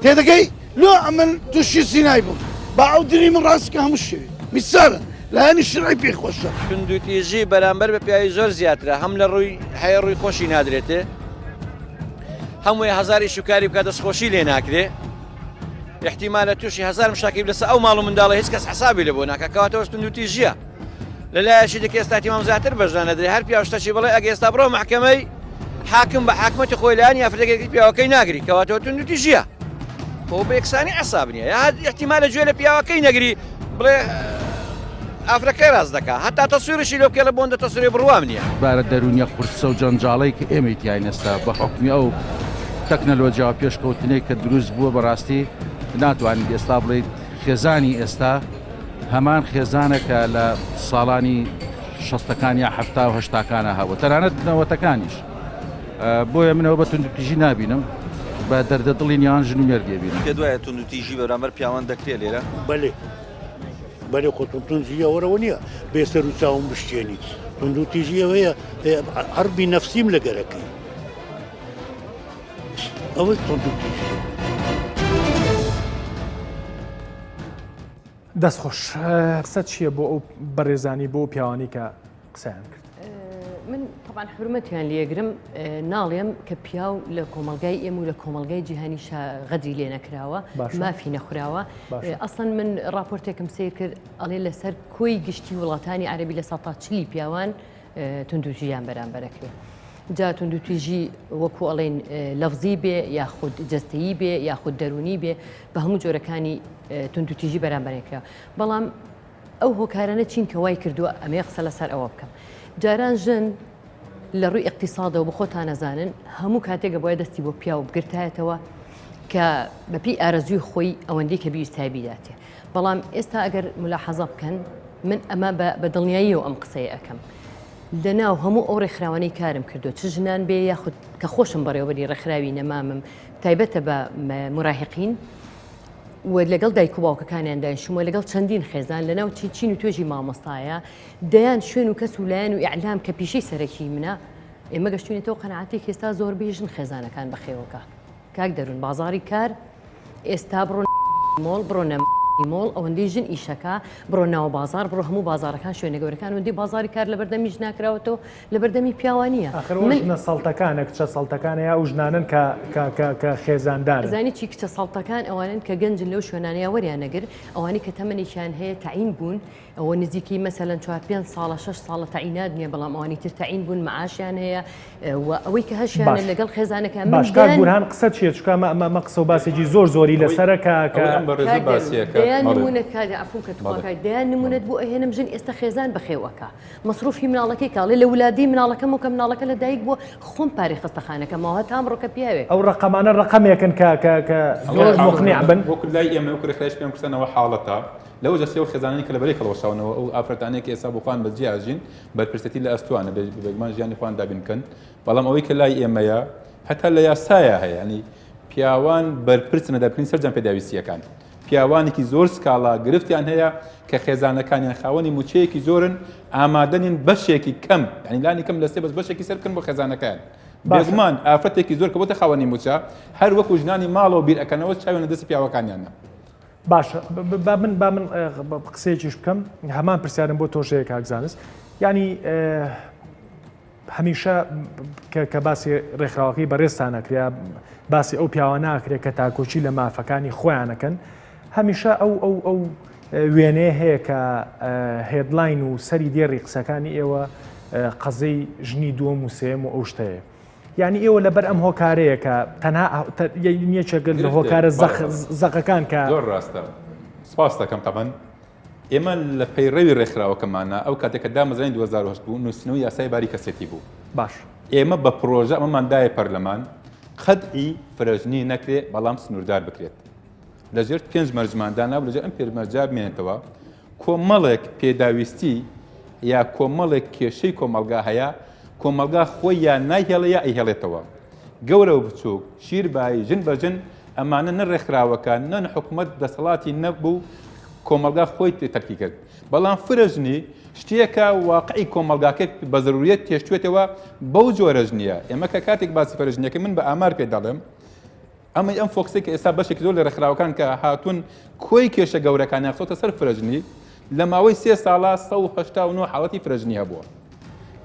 تێدەگەی لۆ ئەمن تووشی زینای بووم با ئەو دلی من ڕاست کە هەموو شێوی میسالە لایەنی شرعی پێی خۆشە. توندوتیژی بەرامبەر بە پیاوی زۆر زیاترە هەم لە ڕووی هەیە ڕووی خۆشی نادرێتێ هەمووی هەزاری شوکاری بکە دەست خۆشی لێ ناکرێ احتیمالە تووشی هەزار مشاکیب لەسەر ئەو ماڵ و منداڵە هیچ کەس حسابی لە بۆ ناکە کەواتەوەش توندوتیژیە لە لایەکی دیکە ئێستا تیمام زیاتر بەژنان نەدرێ هەر پیاو شتەکی بڵێ ئەگە ئێستا بڕۆ مەحکەمەی حاکم بە حاکمەتی خۆی لایەن یافرەکەی پیاوەکەی ناگری کەواتەوە توندوتیژیە خۆ بە یەکسانی عساب نییە یا احتیمالە گوێ لە پیاوەکەی نەگری بڵێ ئافرەکەی ڕاست دەکا هەتا تەسویرشی لۆ بکەێ لە بۆندە تەسویری بڕوام نییە. بارە دەروونیە قورسە و جەنجاڵەی کە ئێمەی تیاین ئێستا بە حوکمی ئەو تەکنەلۆجیا و پێشکەوتنەی کە دروست بووە بەڕاستی ناتوانیت ئێستا بڵێیت خێزانی ئێستا هەمان خێزانە کە لە ساڵانی شەستەکان یا حەفتا و هەشتاکانە هەبوو تەنانەت نەوەتەکانیش بۆیە منەوە بە توندوتیژی نابینم بە دەردە دڵی نێوان ژن و مێردی بینم. پێت وایە توندوتیژی بەرامبەر پیاوان دەکرێت لێرە؟ بەلێ بەلێ خۆ توندتیژی ئەوەرەوە نییە بێ سەر و چاوم بشکێنی توندوتیژی ئەوەیە حەربی نەفسیم لەگەرەکەی ئەوە توندوتیژیە. دەست خۆش قسەت چییە بۆ ئەو بەڕێزانی بۆ پیاوانی کە قسەیان کرد؟ من طبعا حرمەتیان لێگرم ناڵێم کە پیاو لە کۆمەلگای ئێم و لە کۆمەلگای جیهانی غەدری لێ نەکراوە مافی نەخوراوە ئەسڵەن من راپۆرتێکم سیر کرد ئەڵێ لەسەر کۆی گشتی وڵاتانی عەربی لە سەتا چلی پیاوان توندوتیژیان بەرامبەرەکرێ جا توندوتیژی وەکو ئەڵێن لەفزی بێ یاخود جەستەیی بێ یاخود دەرونی بێ بە هەموو جۆرەکانی توندوتیژی بەرامبەرێکرا بەڵام ئەو هۆکارانە چین کە وای کردووە ئەمەیە قسە لەسەر ئەوە بکەم جاران ژن لە ڕووی ئیقتیسادەوە بە خۆتان نەزانن هەموو کاتێک بۆیە دەستی بۆ پیاو بگرتایەتەوە کە بەپی ئارەزووی خۆی ئەوەندەی کە بیویستای بیداتێ بەڵام ئێستا ئەگەر ملاحەزە بکەن من ئەمە بە دڵنیاییەوە ئەم قسەیە ئەەکەم لەناو هەموو ئەو ڕێکخراوانەی کارم کردو چ ژنان بێ یاخود کە خۆشم بەڕێوەبەری ڕێکخراوی نەمامم تایبەتە بە مراهقین و لەگەڵ دایک و باوکەکانیان دانیشتووم و لەگەڵ چەندین خێزان لەناو چین چین و توێژی مامۆستایە دەیان شوێن و کەس و لایەن و ئیعلام کە پیشەی سەرەکی منە ئێمە گەشتوینەتەوە قەناعەتێک ئێستا زۆربەی ژن خێزانەکان بەخێوەکە کاک دەروون بازاری کار ئێستا بڕۆ مۆڵ بڕۆ نە مۆڵ ئەوەندەی ژن ئیشەکە بڕۆ ناو بازار بڕۆ هەموو بازارەکان شوێنە گەورەکان وەندەی بازاری کار لەبەردەمی ژنا کراوەتەوە لەبەردەمی پیاوانیە. ئاخر ئەو ژنە سەڵتەکانە کچە سەڵتەکانە یا ئەو ژنانەن کە کە کە کە خێزاندارن. ئەزانی چی کچە سەڵتەکان ئەوانەن کە گەنجن لەو شوێنانەیا وەریان نەگر ئەوانەی کە تەمەنێکیان هەیە تەعین بوون ئەوە نزیکەی مەسەلەن چوار پێنج ساڵە شەش ساڵە تەعینات نییە بەڵام ئەوانی تر تەعین بوون معاشیان هەیە و ئەوەی کە هەشیانە باش لەگەڵ خێزانەکەیان من باش کاک دەیان بورهان قسە چیە چونکە ئەمە ئەمە ئەمە قسە و باسێکی زۆر زۆری ئەوەی لەسەرە کە کە ئەوەی ئەم بەڕێزە کاک دەروون باسیەکات دەیان بەڵێ نموونەت کاک عەفوو کە تخوا بەڵێ کاک دەیان بەڵێ نموونەت بۆ ئەهێنم ژن ئێستا خێزان بەخێو ئەکا مەسروفی مناڵەکەی کە ئەڵێ لە ولادەی مناڵەکەم و کە مناڵەکە لە دایک بووە خۆم پارەی خەستەخانەکەم ماوە هەتا ئەمڕۆ کە پیاوێک. ئەو ڕەقەمانە ڕەقەمێکن کە کە کە زۆر موقنیع بن. وەکو لای ئێمە وەکو ڕێکخراویش پێیان کوتانەوە حاڵەتە لەو جەستەی ئەو خێزانانەی کە لە بەرەی هەڵوەشاونەوە ئەو ئافرەتانەی کە ئێستا بۆ خۆیان بە جیا ئەژین بەرپرسێتی لە ئەستۆیانە بێگومان ژیانی خۆیان دابین بکەن بەڵام ئەوەی کە لای ئێمەیە هەتا لە یاسایە هەیە ینی پیاوان بەرپرسن لە دابینکردنی سەرجەم پێداویستییەکان. پیاوانێکی زۆر سکاڵا گرفتیان هەیە کە خێزانەکانیان خاوەنی موچەیەکی زۆرن ئامادەنین بەشێکی کەم یعنی لانی کەم لە سێ بەس بەشێکی سەر بکەن بۆ خێزانەکەیان بێگومان ئافرەتێکی زۆر کە بۆتە خاوەنی موچە هەر وەکو ژنانی ماڵەوە بیر ئەکەنەوە چاویان لە دەستی پیاوەکانیانە. باشە با من با من قسەیەکیش بکەم هەمان پرسیارم بۆ تۆش هەیە کاک زانست یعنی هەمیشە کە باسی ڕێکخراوەکەی بەڕێزتان ئەکرێ باسی ئەو پیاوە ناکرێ کە تاکۆچی لە مافەکانی خۆیانەکەن هەمیشە ئەو ئەو ئەو وێنەیە هەیە کە headline و سەری دێڕی قسەکانی ئێوە قەزەی ژنی دووەم و سێم و ئەو شتەیە یعنی ئێوە لەبەر ئەم هۆکارەیە کە تەنها یەکێک لە هۆکارە زەقەکان کە زۆر ڕاستە سپاس دەکەم تەبەن ئێمە لە پەیڕەوی ڕێکخراوەکەمانە ئەو کاتێک کە دامەزرانی 2008 بوو نووسینەوەی یاسای باری کەسێتی بوو باش ئێمە بە پرۆژە ئەمەمان دایە پەرلەمان قەدعی فرەژنی نەکرێ بەڵام سنووردار بکرێت لەژێر پێنج مەرجمان دانا و لەژێر ئەم پێنج مەرجا بمێنێتەوە کۆمەڵێک پێداویستی یا کۆمەڵێک کێشەی کۆمەڵگا هەیە کۆمەڵگا خۆی یا نایهێڵێ یا ئەیهێڵێتەوە گەورە و بچووک شیر بایی ژن بە ژن ئەمانە نە ڕێکخراوەکە نە حکومەت دەسەڵاتی نەبوو کۆمەڵگا خۆی تەرکی کرد بەڵام فرەژنی شتێکە واقعی کۆمەڵگاکە بە زەروریەت تێشتوێتەوە بەو جۆرەش نییە ئێمە کە کاتێک باسی فرەژنیەکە من بە ئامار پێ دەڵێم ئەمەی ئەم focus ەی کە ئێستا بەشێکی زۆر لە ڕێکخراوەکان کە هاتوون کۆی کێشە گەورەکانیان خستۆتە سەر فرەژنی لە ماوەی سێ ساڵا 189 حاڵەتی فرەژنی هەبووە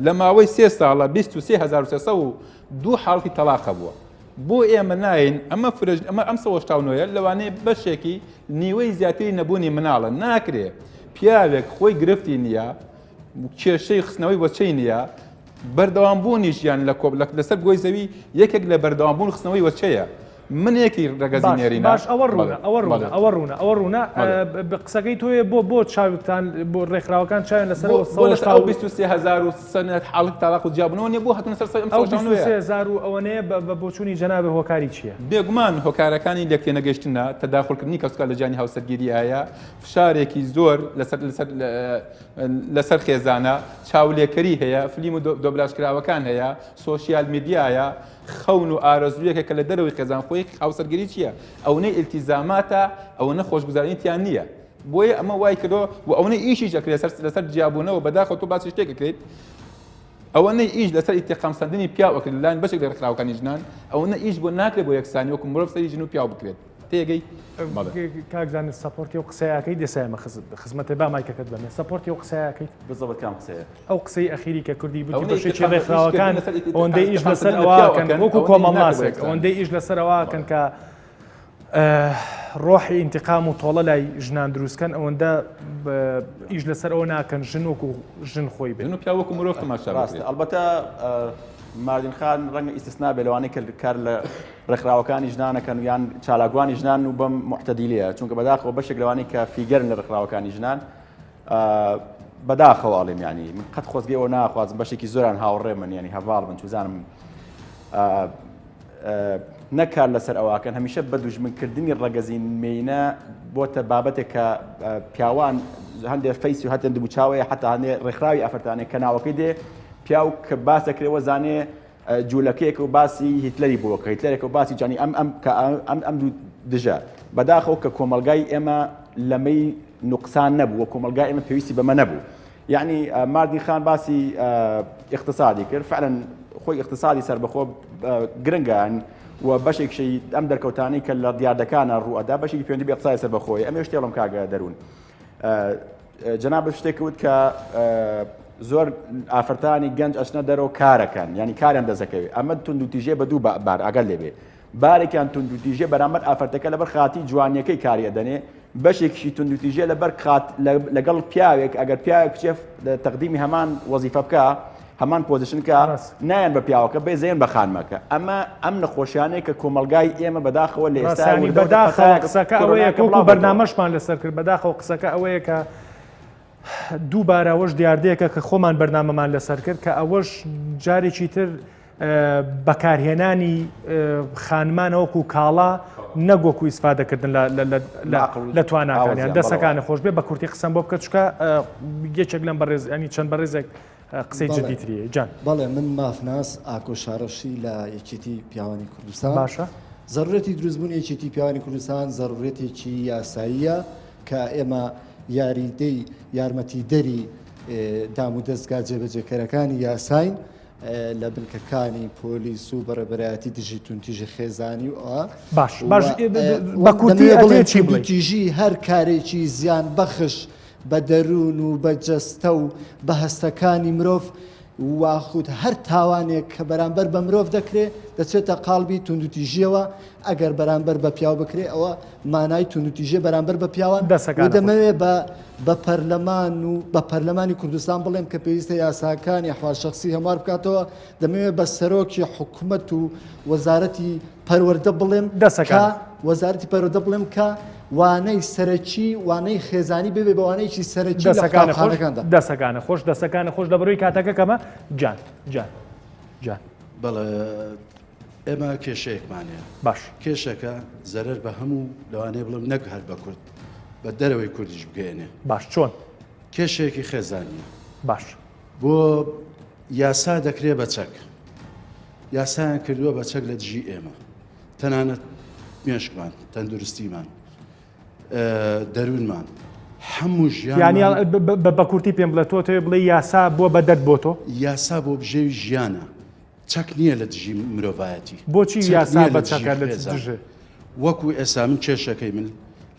لە ماوەی سێ ساڵە 23302 حاڵەتی تەلاق هەبووە بۆ ئێمە ناین ئەمە فرەژ ئەمە ئەم 189 لەوانەیە بەشێکی نیوەی زیاتری نەبوونی مناڵە ناکرێ پیاوێک خۆی گرفتی نییە کێشەی خستنەوەی وەچەی نییە بەردەوام بوونی ژیان لە کۆب لەسەر گۆی زەوی یەکێک لە بەردەوام بوون خستنەوەی وەچەیە منێکی ڕەگەزی باش نێرینە باش ئەوە ڕوونە بەڵێ ئەوە ڕوونە بەڵێ ئەوە ڕوونە ئەوە ڕوونە بەڵێ ب- قسەکەی تۆیە بۆ بۆ چاوتان بۆ ڕێکخراوەکان چاویان لەسەر بۆ ئەوە بۆ لەسەر 180 ئەو و 23000 و سەنەت حاڵەتی تەلاق و جیابوونەوە نییە بۆ هاتوونە سەر ئەم ئەو 189 ەیە 23000 و ئەوەنەیە بە بە بۆچوونی جەنابت هۆکاری چییە؟ بێگومان هۆکارەکانی لێکتێنەگەیشتنە تەداخولکردنی کەسوکار لە ژیانی هاوسەرگیریایە فشارێکی زۆر لەسەر لەسەر لەسەر خێزانە، چاولێکەری هەیە، فلیم و دۆبلاژکراوەکان هەیە، سۆشیال میدیایە، خەون و ئارەزوویەکە کە لە دەرەوەی خێزان خۆی هاوسەرگیری چییە؟ ئەونەی ئیلتیزاماتە، ئەوەنە خۆشگوزەرانی تیا نییە. بۆیە ئەمە وای کردووە و ئەونەی ئیشیش ئەکرێت لەسەر لەسەر جیابوونەوە بەداخەوە تۆ باسی شتێک ئەکرێت ئەوەنەی ئیش لەسەر ئینتیقام سەندنی پیاو ئەکرێت لەلایەن بەشێک لە ڕێکخراوەکانی ژنان ئەوەنە ئیش بۆ ناکرێت بۆ یەکسانی وەکو مرۆڤ سەری ژن و پیاو بکرێت. تێگەی؟ بەڵێ. کاک زانست support ی ئەو قسەیەکەی دێسایمە خزمەتێ با مایکەکەت بەمێ support ی ئەو قسەیەکەیت بزەبت کام قسەیە؟ ئەو قسەی ئەخیری کە کوردی بوتی ئەوەنەی بەشێکی ئینتیقام ڕێکخراوەکان ئیشکردن لەسەر ئینتیقام ئەوەندەی ئیش لەسەر سەندن لە ئەوە پیاو ئەکەن ئەکەن وەکو ئەوەنەی ئیش ناکرێت بۆ کۆمەڵناسێک یەکسانی. ئەوەندەی ئیش لەسەر ئەوە ئەکەن کە ڕۆحی ئینتیقام و تۆڵە لای ژنان دروستکەن ئەوەندە ئیش لەسەر ئەوە ناکەن ژن وەکو ژن خۆی بێت. ژن و پیاو وەکو مرۆڤ تەماشا ڕاستە بکرێت. ئەڵبەتە ماردین خان ڕەنگە ئیستسنا بێ لەوانەی کە کار لە ڕێکخراوەکانی ژنانەکەن و یان چالاکوانی ژنان و بەم موعتەدیلیە چونکە بەداخەوە بەشێک لەوانەی کە figure ن لە ڕێکخراوەکانی ژنان بەداخەوە ئەڵێم ینی من قەت خۆزگەی ئەوە ناخوازم بەشێکی زۆران هاوڕێ من ینی هەڤاڵ من چوزانم نەکار لەسەر ئەوواکەن هەمیشە بە دوژمنکردنی ڕەگەزی مێینە بۆتە بابەتێک کە پیاوان هەندێک face و هەتێن دموچاوەیە حتا هەندێ ڕێکخراوی ئافرەتانێک کە ناوەکەی دێ پیاو کە باسەکرێەوە زانێ جوولەکەیەک و باسی هیتلەری بووە کە هیتلەرێک و باسی جانی ئەم ئەم کە ئەم ئەم دوو دژە بەداخەوە کە کۆمەڵگای ئێمە لەمەی نوقسان نەبوو و کۆمەڵگای ئێمە پێویستی بەمە نەبوو یعنی ماردین خان باسی اقتصادی کرد فعلا خۆی اقتصادی سەربەخۆ گرنگە و بەشێکشی ئەم دەرکەوتانی کە لە دیاردەکانە ڕوئەدا بەشێکی پەیوەندی بە اقتصادی سەربەخۆی ئەمێ شتێڵم کاگە دەروون جەنابت شتێک وت کە زۆر ئافرەتانی گەنج ئەچنە دەرەوە کارەکەن ینی کاریان دەزەکەوێت ئەمە توندوتیژێ بە دوو بار ئەگەر لێبێ بارێکیان توندوتیژێ بەرامبەر ئافرەتەکە لەبەر خاتی جوانیەکەی کاری ئەدەنێ بەشێکیشی توندوتیژێ لەبەر خات لەگەڵ پیاوێک ئەگەر پیاوێک بچێ تەقدیمی هەمان وەزیفە بکە هەمان position کە نایەن بە پیاوەکە بێ زێن بە خانمەکە ئەمە ئەم نەخۆشیانەی کە کۆمەڵگای ئێمە بەداخەوە لە ئێستا ڕاستانی وردە وردە بەداخەوە پەتایەک قسەکە ئەوەیە کۆرۆناکە کە وەکو بڵاو بۆتەوە. بەرنامەشمان لەسەر کرد بەداخەوە قسەکە ئەوەیە کە دووبارە ئەوەش دیاردەیەکە کە خۆمان بەرنامەمان لەسەر کرد کە ئەوەش جارێکی تر بەکارهێنانی خانمانە وەکو کاڵا نەک وەکو ئیسفادەکردن لە تواناکانیان دەسەکانە خۆش بێ بە کورتی قسەم بۆ بکە چکە یەکێک لەم بەڕێز ینی چەند بەڕێزێک قسەی جدیتری جان بەڵێ من مافناس ئاکۆ شارەشی لە یەکێتی پیاوانی کوردستان باشە. زەرورەتی دروستبوونی یەکێتی پیاوانی کوردستان زەرورەتێکی یاساییە کە ئێمە یاریدەی یارمەتیدەری دامودەزگا جێبەجێکەرەکانی یاساین لە بنکەکانی پۆلیس و بەڕێبەرایەتی دژی توندتیژی خێزانی و ئەوە باش باش بە کورتی ئەتەوێ چی بڵێی؟ توندوتیژی هەر کارێکی زیان بەخش بە دەروون و بە جەستە و بە هەستەکانی مرۆڤ واخود هەر تاوانێک کە بەرامبەر بە مرۆڤ دەکرێ دەچێتە قاڵبی توندوتیژیەوە ئەگەر بەرامبەر بە پیاو بکرێ ئەوە مانای توندوتیژیە بەرامبەر بە پیاوان دەسەکانت و دەمەوێ بە بە پەرلەمان و بە پەرلەمانی کوردستان بڵێم کە پێویستە یاساکانی ئەحوال شەخسی هەموار بکاتەوە دەمەوێ بە سەرۆکی حکومەت و وەزارەتی پەروەردە بڵێم دەسەکان کە وەزارەتی پەروەردە بڵێم کە وانەی سەرەکی وانەی خێزانی ببێ بە وانەیەکی سەرەکی لە دەسەکانە خۆش قوتابخانەکاندا. دەسەکانە خۆش دەسەکانە خۆش لەبەرەوەی کاتەکە کەمە جان جان جان. بەڵێ ئێمە کێشەیەکمان هەیە باش کێشەکە زەرەر بە هەموو لەوانەیە بڵێم نەک هەر بە کورد بە دەرەوەی کوردیش بگەیەنێ باش چۆن؟ کێشەیەکی خێزانیە باش بۆ یاسا دەکرێ بە چەک یاسایان کردووە بە چەک لە دژی ئێمە تەنانەت مێشکمان تەندروستیمان دەروونمان هەموو ژیان یانی بە کورتی پێم بڵێ تۆ تەوێ بڵێ یاسا بووە بە دەرد بۆ تۆ یاسا بۆ بژێوی ژیانە چەک نییە لە دژی مرۆڤایەتی بۆچی یاسا بە چەکە لە دژێ وەکو ئێستا من کێشەکەی من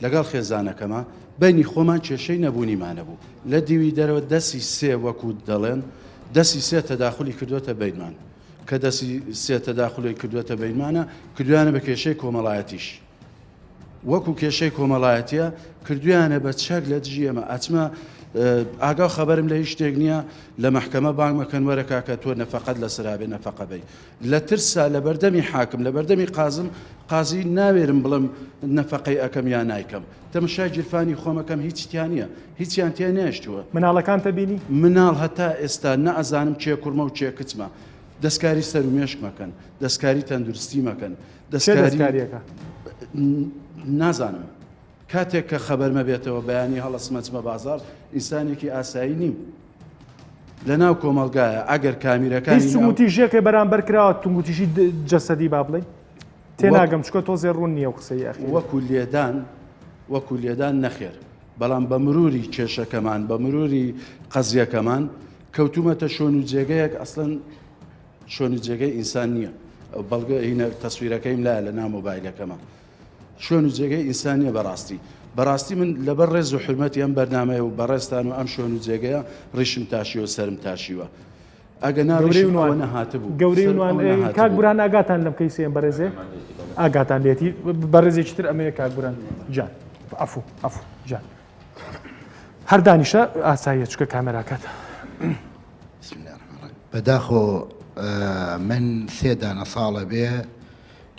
لەگەڵ خێزانەکەمە بینی خۆمان کێشەی نەبوونیمانە بوو لە دیوی دەرەوە دەسی سێ وەکو دەڵێن دەسی سێ تەداخلی کردوتە بینمان کە دەسی سێ تەداخلی کردوتە بینمانە کردویانە بە کێشەی کۆمەڵایەتیش وەکو کێشەی کۆمەڵایەتیە کردویانە بە چەک لە دژی ئێمە ئەچمە ئاگا و خەبەرم لە هیچ شتێک نییە لە مەحکەمە بانگ مەکەن وەرە کاکە تۆ نەفەقەت لەسەرا بێ نەفەقە بەی لە ترسا لە بەردەمی حاکم لە بەردەمی قازم قازی ناوێرم بڵم نەفەقەی ئەەکەم یا نایکەم تەمەشای گیرفانی خۆمەکەم هیچ تیا نییە هیچیان تێ نێشتووە مناڵەکانتە بینی؟ مناڵ هەتا ئێستا نەئەزانم کێ کوڕمە و کێ کچمە دەستکاری سەر و مێشک مەکەن دەستکاری تەندروستی مەکەن دەستکاریەکە نازانم کاتێک کە خەبەرمە بێتەوە بەیانی هەڵەسمە چمە بازار ئینسانێکی ئاسایی نیم لە ناو کۆمەلگایە ئەگەر کامیرەکانی توندوتیژیەکە بەرامبەر کراوە توندوتیژی جەسەدی با بڵێ تێناگەم چکە تۆزێ ڕوون نییە و قسەی ئەخیر وەکو لێدان وەکو لێدان نەخێر بەڵام بە مروری کێشەکەمان بە مروری قەزیەکەمان کەوتومەتە شۆن و جێگەیەک ئەسڵەن شوێن و جێگەی ئینسان نییە بەڵگە هینە تەسویرەکەیم لایە لە ناو مۆبایلەکەمە شوێن و جێگەی ئینسان نییە بەڕاستی بەڕاستی من لەبەر ڕێز و حرمەتی ئەم بەرنمەیە و بەڕێزتان و ئەم شوێن و جێگەیە ڕیشم تاشیوە سەرم تاشیوە ئەگە ناڕیشم ئەوە نەهاتبوو گەورەی نوان کاک بوران ئاگاتان لەم کەیسەیە بەڕێزێ ئاگاتان لێتی بەڕێزێکی تر ئەمەیە کاک بوران جان عفو عفو جان هەر دانیشە ئاساییە چکە کامێراکەت. بەداخۆ من سێ دانە ساڵە بێ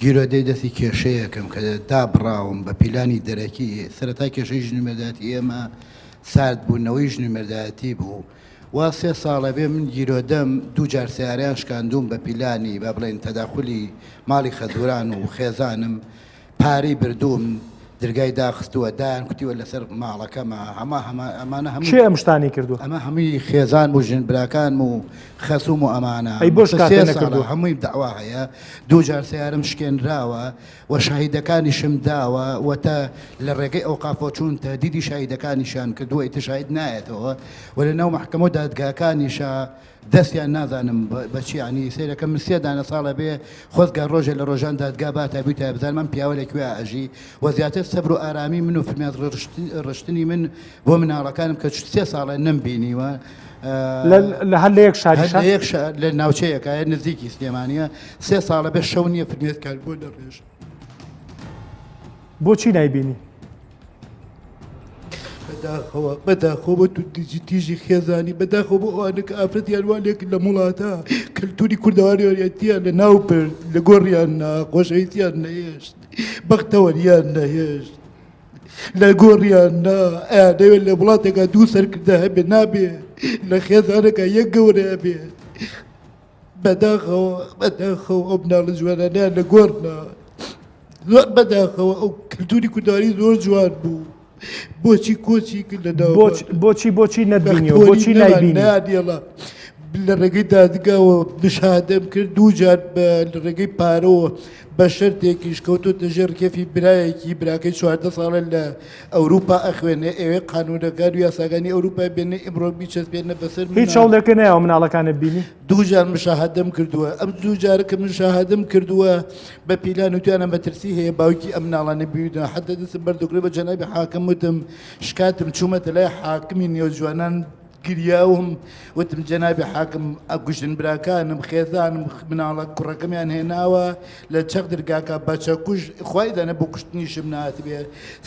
گیرۆدەی دەستی کێشەیەکم کە دابڕاوم بە پیلانی دەرەکی سەرەتا کێشەی ژن و مێردایەتی ئێمە سارد بوونەوەی ژن و مێردایەتی بوو وا سێ ساڵە بێ من گیرۆدەم دوو جار سیارەیان شکاندوم بە پیلانی با بڵێن تەداخلی ماڵی خەزوران و خێزانم پارەی بردووم درگای داخستووە دایان کوتیوە لەسەر ماڵەکەمە هەما هەما ئەمانە هەموو کێ ئەم شتانەی کردووە؟ ئەمە هەمووی خێزان و ژن براکانم و خەسوم و ئەمانە ئەی بۆ شکاتە سێ ساڵە نەکردووە؟ هەمووی داوا هەیە دوو جار سەیارەم شکێنراوە و شاهیدەکانیشم داوە و تا لە ڕێگەی ئەوقافەوە چوون تەهدیدی شاهیدەکانیشیان کردووە ئیتر شاهید نایەتەوە و لە ناو مەحکەمە و دادگاکانیشا دەستیان نازانم بەچی یانی سەیرەکەم من سێ دانە ساڵە بێ خۆزگە ڕۆژێ لە ڕۆژان دادگا باتا بیتایە بزانم ئەم پیاوە لە کوێ ئەژی و زیاتر سەبر و ئارامی من و فرمێسک ڕشتنی من بۆ مناڵەکانم کە سێ ساڵە نەمبینیوە لە هەر لە یەک شاریشە؟ لە یەک شار لە ناوچەیەکە نزیکی سلێمانیە سێ ساڵە بێ شەو نییە فرمێسکان بۆ دەڕێژ بۆچی نایبینی؟ بەداخەوە بەداخەوە بۆ توندتیژی تیژی خێزانی بەداخەوە بۆ ئەوانە کە ئافرەتیان وا لێکرد لەم وڵاتە کەلتوری کوردەواریەتیان لە ناو برد لە گۆڕیان نا خۆشەویستیان نەهێشت بەختەوەریان نەهێشت لە گۆڕیان نا ئەیانەوێت لە وڵاتێکا دوو سەرکردە هەبێ نابێ لە خێزانەکە یەک گەورە هەبێ بەداخەوە بەداخەوە ئەو مناڵە جوانانەیان لە گۆڕ نا زۆر بەداخەوە ئەو کلتوری کوردەواری زۆر جوان بوو بۆچی کۆچی کرد لە ناو بۆچی بۆچی نەتبینیەوە بۆچی نایبینی نادێڵە. لە ڕێگەی دادگاوە مشاهدەم کرد دوو جار لە ڕێگەی پارەوە بە شەرتێکیش کەوتۆتە ژێر ڕکێفی برایەکی براکەی 14 ساڵە لە ئەوروپا ئەخوێنێ ئەوێ قانونەکان و یاساکانی ئەوروپا بێنێ ئیمڕۆ بیچەسپێنە بەسەر هیچ هەوڵێکە نایەوە مناڵەکانت بینی؟ دوو جار مشاهدەم کردووە ئەم دوو جارە کە مشاهدەم کردووە بە پیلان و توانە مەترسی هەیە باوکی ئەم مناڵانە بیوتن حتە دەستم بەردەکرێ بە جەنابی حاکم وتم شکاتم چوومەتە لای حاکمی نێوجوانان گریاوم وتم جەنابی حاکم ئەکوژن براکانم خێزانم مناڵە کوڕەکەمیان هێناوە لە چەق درگاکە بە چەکوش خوای دەنە بۆ کوشتنیشم ناتبێ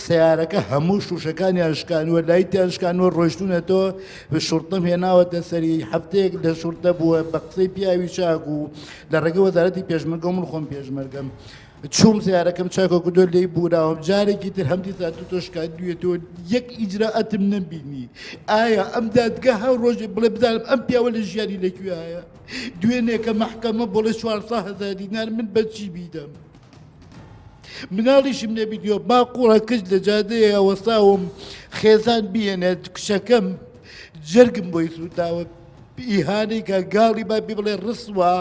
سیارەکە هەموو شوشەکانیان شکانوە لایتیان شکانوە ڕۆشتونەتەوە شورتەم هێناوەتە سەری هەفتەیەک لە شورتە بووە بە قسەی پیاوی چاک و لە ڕێگە وەزارەتی پێشمەرگە من خۆم پێشمەرگەم چووم سیارەکەم چاکۆ کردو لێی بوراوم جارێکی تر هەم دیسان تو تۆ شکاندویەتەوە یەک ئیجرائەتم نەبینی ئایا ئەم دادگا هەر ڕۆژێ بڵێ بزانم ئەم پیاوە لە ژیانی لەکوێایە دوێنێکە مەحکەمە بۆڵێ 400 هەزار دینار من بەچی بیدەم مناڵیشم نەبیدیوە ماقوڵە کچ لە جادەیە وەستاوم خێزان بیێنێت کچەکەم جەرگم بۆی سووتاوە ئیهانێکە گاڵی با پێ بڵێ ڕسوا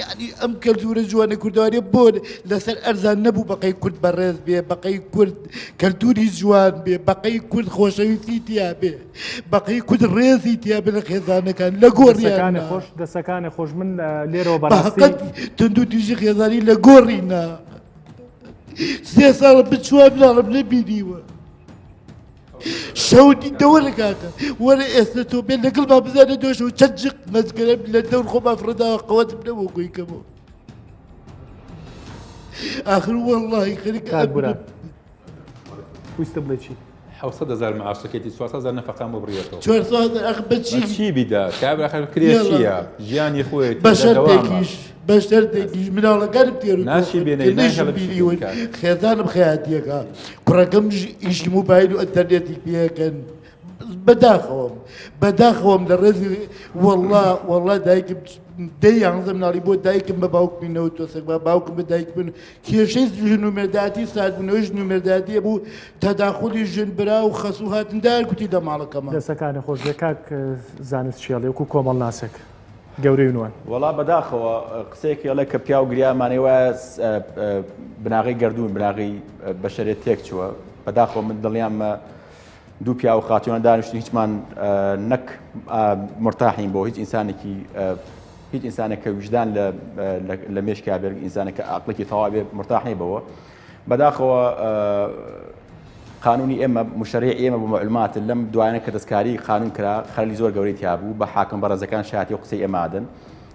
یعنی ئەم کەلتورە جوانە کوردەواریە بۆ لەسەر ئەرزان نەبوو بەقەی کورد بەڕێز بێ بەقەی کورد کەلتوری جوان بێ بەقەی کورد خۆشەویستی تیا بێ بەقەی کورد ڕێزی تیا بێ لە خێزانەکان لە گۆڕیان دەسەکانی خۆش دەسەکانی خۆش من لێرەوە بەڕاستی توندوتیژی خێزانی لە گۆڕی نا سێ ساڵە بچوە مناڵم نەبینیوە شەو دیتە وەرە کاکە وەرە ئێستا تۆ بێ لەگەڵ با بزانە دۆشەوە چەند جق مەزگەرم لە دەور خۆما فڕێداوە قەوەتم نەبوو گوی کەمەوە ئاخر وەڵڵاهی خەریکە کاک ئەمرم. بوران ویستە بڵێ چی؟ حەوسەد هەزار معاشەکەیتی 400 هەزار نەفەقان بۆ بڕیەتەوە 400 هەزار ئەخ بە چی بە چی بیدا کابرا خەر کرێ یاڵا. چییە ژیانی خۆیەتی بە بەردەوامە. شەرتێکیش بە شەرتێکیش مناڵەکانم تێر و ناشی تۆخن بێنەی، کە نەیشم ناهێڵێ بچی بینیون کار. خێزانم خەیاتیەکە کوڕەکەم ئیشی موبایل و ئەنتەرنێتی پێکەن بەداخەوەم بەداخەوەم لە ڕێزی وەڵا وەڵا دایکم دەی یانزە مناڵی بۆ دایکم بە باوکمی نەوتوە سەگ بە باوکم بە دایک بن کێشەی ژن و مێرداتی ساردبوونەوەی ژن و مێرداتیە بوو تەداخولی ژن برا و خەسوو هاتن دایان کوتی لە ماڵەکەمان. دەسەکانت خۆش بێ کاک زانست شێڵی وەکو کۆمەڵناسێک گەورەی نوان. وەڵا بەداخەوە قسەیەکی ئەڵێ کە پیاو گریا مانای وایە بناغەی گەردوون بناغەی بەشەرێت تێک چووە بەداخەوە من دڵنیامە دوو پیاو خاتوونە دانیشتن هیچمان نەک مرتاحین بۆ هیچ ئینسانێکی هیچ ئینسانێک کە ویژدان لە مێشکا بێت ئینسانێک کە عقلێکی تەواو بێت مرتاح نیە بەوە بەداخەوە قانونی ئێمە مشەرعی ئێمە بۆ معلومات لەم دوایانە کە دەستکاری قانون کرا خەلی زۆر گەورەی تیا بوو بە حاکم بەڕێزەکان شایەتی و قسەی ئێمادن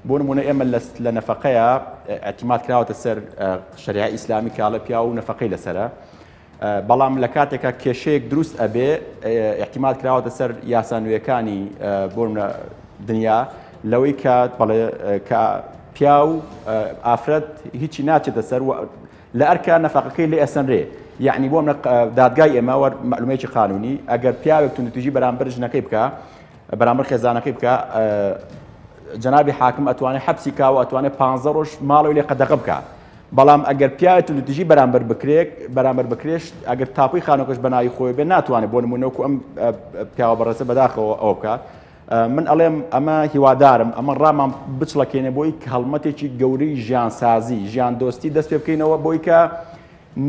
بۆ نمونە ئێمە لە نەفەقەیە اعتماد کراوەتە سەر شەریعە ئیسلامی کاڵە پیا و نەفەقەی لەسەرە بەڵام لە کاتێکا کێشەیەک دروست ئەبێ ئیحتیمال کراوەتە سەر یاسا نوێیەکانی بۆ دنیا لەوەی کە بەڵێ کە پیاو ئافرەت هیچی ناچێتە سەر لە ئەرکە نەفەقەکەی لێ ئەسەنرێ یعنی بۆ دادگای ئێمە وەر معلومەیەکی قانونی ئەگەر پیاوێک توندوتیژی بەرامبەر ژنەکەی بکە بەرامبەر خێزانەکەی بکە جەنابی حاکم ئەتوانێت حەبسی کا و ئەتوانێت پ ڕۆژ ماڵەوەی لێ قەدەغە بکە بەڵام ئەگەر پیاوێ توندوتیژی بەرامبەر بکرێت بەرامبەر بکرێش ئەگەر تاپوی خانەکەش بەناوی خۆی بێ ناتوانێت بۆ نمونە وەکو ئەم پیاوە بەڕێزە بەداخەوە ئەوە بکە من ئەڵێم ئەمە هیوادارم ئەمە ڕامان بچڵەکێنێ بۆی کە هەڵمەتێکی گەورەی ژیانسازی ژیان دۆستی دەست پێ بکەینەوە بۆی کە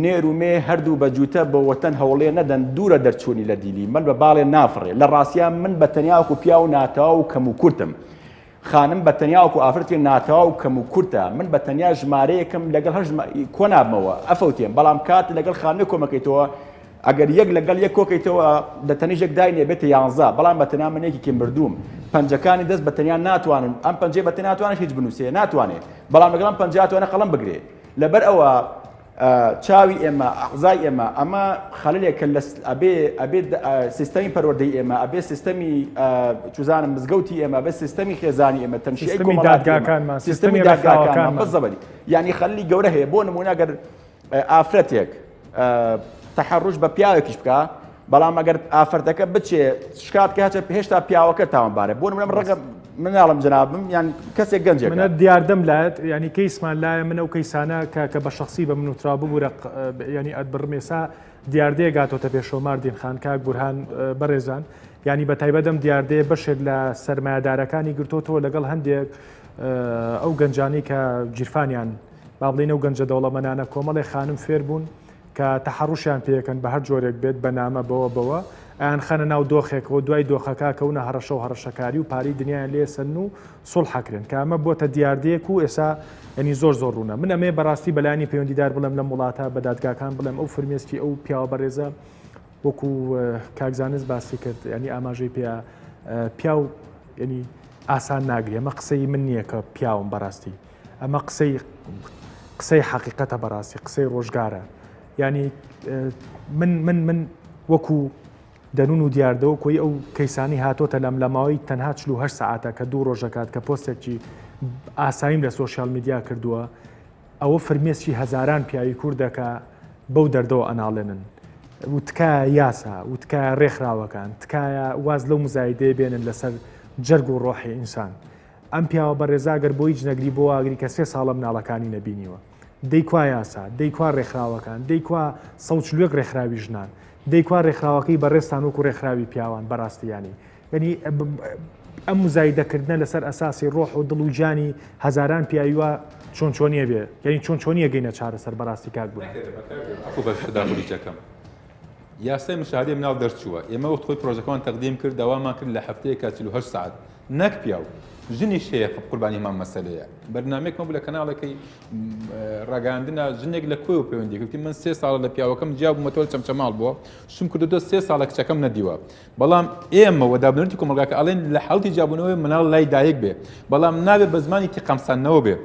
نێر و مێ هەردوو بە جووتە بۆ وەتەن هەوڵێ نەدەن دوورە دەرچوونی لە دیلی مەل بە باڵێ نافڕێ لە ڕاستیا من بە تەنیا وەکو پیاو ناتەواو و کەم و کورتم خانم بە تەنیا وەکو ئافرەتێ ناتەواو و کەم و کورتە من بە تەنیا ژمارەیەکم لەگەڵ هەر کۆ نابمەوە ئەفەوتێم بەڵام کات لەگەڵ خانمێ کۆمەکەیتەوە ئەگەر یەک لەگەڵ یەک کۆکەیتەوە لە تەنیشێک داینێ بێتە یانزە بەڵام بە تەنیا من یەکێکی مردووم پەنجەکانی دەست بە تەنیا ناتوانن ئەم پەنجەی بە تەنیا ناتوانێت هیچ بنووسێ ناتوانێ بەڵام لەگەڵ ئەم پەنجە ئەتوانێ قەڵەم بگرێ لەبەر ئەوە چاوی ئێمە ئەعزای ئێمە ئەمە خەللێکە لە ئەبێ ئەبێ سیستەمی پەروەردەی ئێمە ئەبێ سیستەمی چوزانم مزگەوتی ئێمە ئەبێ سیستەمی خێزانی ئێمە تەنشیعی سیستەمی کۆمەڵایەتی ئێمە، دادگاکانمان، سیستەمی سیستەمی دادگاکانمان ڕێکخراوەکانمان. بەزەبەری یعنی خەللی گەورە هەیە بۆ نمونە گەر ئافرەتێک تەحەڕوش بە پیاوێکیش بکە بەڵام ئەگەر ئافرەتەکە بچێ شکات کە هەچە هێشتا پیاوەکە تاوانبارە بۆ نمونە ڕەگە مناڵم جەنابم یان کەسێک گەنجێک منە دیاردەم لایەت ینی کەیسمان لایە منە و کەیسانە کە کە بە شخصی بە من وترا ببوورە ینی ئەتبڕم ئێسا دیاردەیە گاتۆتە پێشەوە ماردین خان کاک بورهان بەڕێزان. یانی بە تایبەت ئەم دیاردەیە بەشێک لە سەرمایەدارەکانی گرتۆتەوە لەگەڵ هەندێک ئەو گەنجانەی کە گیرفانیان با بڵێین ئەو گەنجە دەوڵەمەنانە کۆمەڵێ خانم فێر بوون کە تەحەڕوشیان پێکەن بە هەر جۆرێک بێت بە نامە بەوە بەوە ئەیان خەنە ناو دۆخێکەوە دوای دۆخەکە کەونە هەڕەشە و هەڕەشەکاری و پارەی دنیایان لێ سەن و سوڵحەکرێن کە ئەمە بۆتە دیاردەیەک و ئێسا ینی زۆر زۆر ڕوونە من ئەمێ بەڕاستی بەلانی پەیوەندیدار بڵێم لەم وڵاتە بە دادگاکان بڵێم ئەو فرمێسکی ئەو پیاوە بەڕێزە وەکو کاک زانست باسی کرد ینی ئاماژەی پێ پیاو ینی ئاسان ناگری ئەمە قسەی من نییە کە پیاوم بەڕاستی ئەمە قسەی قسەی حەقیقەتە بەڕاستی قسەی ڕۆژگارە ینی من من من وەکو دەنون و دیاردەوە کۆی ئەو کەیسانی هاتۆتە لەم لە ماوەی تەنها 48 سعاتە کە دوو ڕۆژەکات کە پۆستێکی ئاساییم لە سۆشیال میدیا کردووە ئەوە فرمێسکی هەزاران پیاوی کوردە کە بەو دەردەوە ئەناڵێنن و تکایە یاسا و تکایە ڕێکخراوەکان تکایە واز لەو مزایدەیە بێنن لەسەر جەرگ و ڕۆحی ئینسان ئەم پیاوە بەڕێزا گەر بۆ هیچ نەگری بۆ ئاگری کە سێ ساڵە مناڵەکانی نەبینیوە دەی کوا یاسا دەی کوا ڕێکخراوەکان دەی کوا سەوچلوێک ڕێکخراوی ژنان دەی کوا ڕێکخراوەکەی بەڕێزتان وەکو ڕێکخراوی پیاوان بەڕاستی یانی یعنی ئەم مزایدەکردنە لەسەر ئەساسی ڕۆح و دڵ و گیانی هەزاران پیاوی وا چۆن چۆنیە بێ یعنی چۆن چۆنیە گەینە چارەسەر بەڕاستی کاک بوو یاسای مشاهدەی مناڵ دەرچووە ئێمە وەخت خۆی پرۆژەکەمان تەقدیم کرد داوامان کرد لە هەفتەیەکا 48 ساعت نەک پیاو ژنیش هەیە قوربانی هەمان مەسەلەیە بەرنامەیەکمان بوو لە کەناڵێکی ڕاگەاندنا ژنێک لە کۆی و پەیوەندی کردی من سێ ساڵە لە پیاوەکەم جیا بوومەتەوە چەمچەماڵ بووە شم کردو سێ ساڵە کچەکەم نەدیوە بەڵام ئێمە و دابنەریتی کۆمەڵگاکە ئەڵێن لە حاڵەتی جیابوونەوەی مناڵ لای دایک بێ بەڵام نابێ بە زمانی تیقەمساندنەوە بێ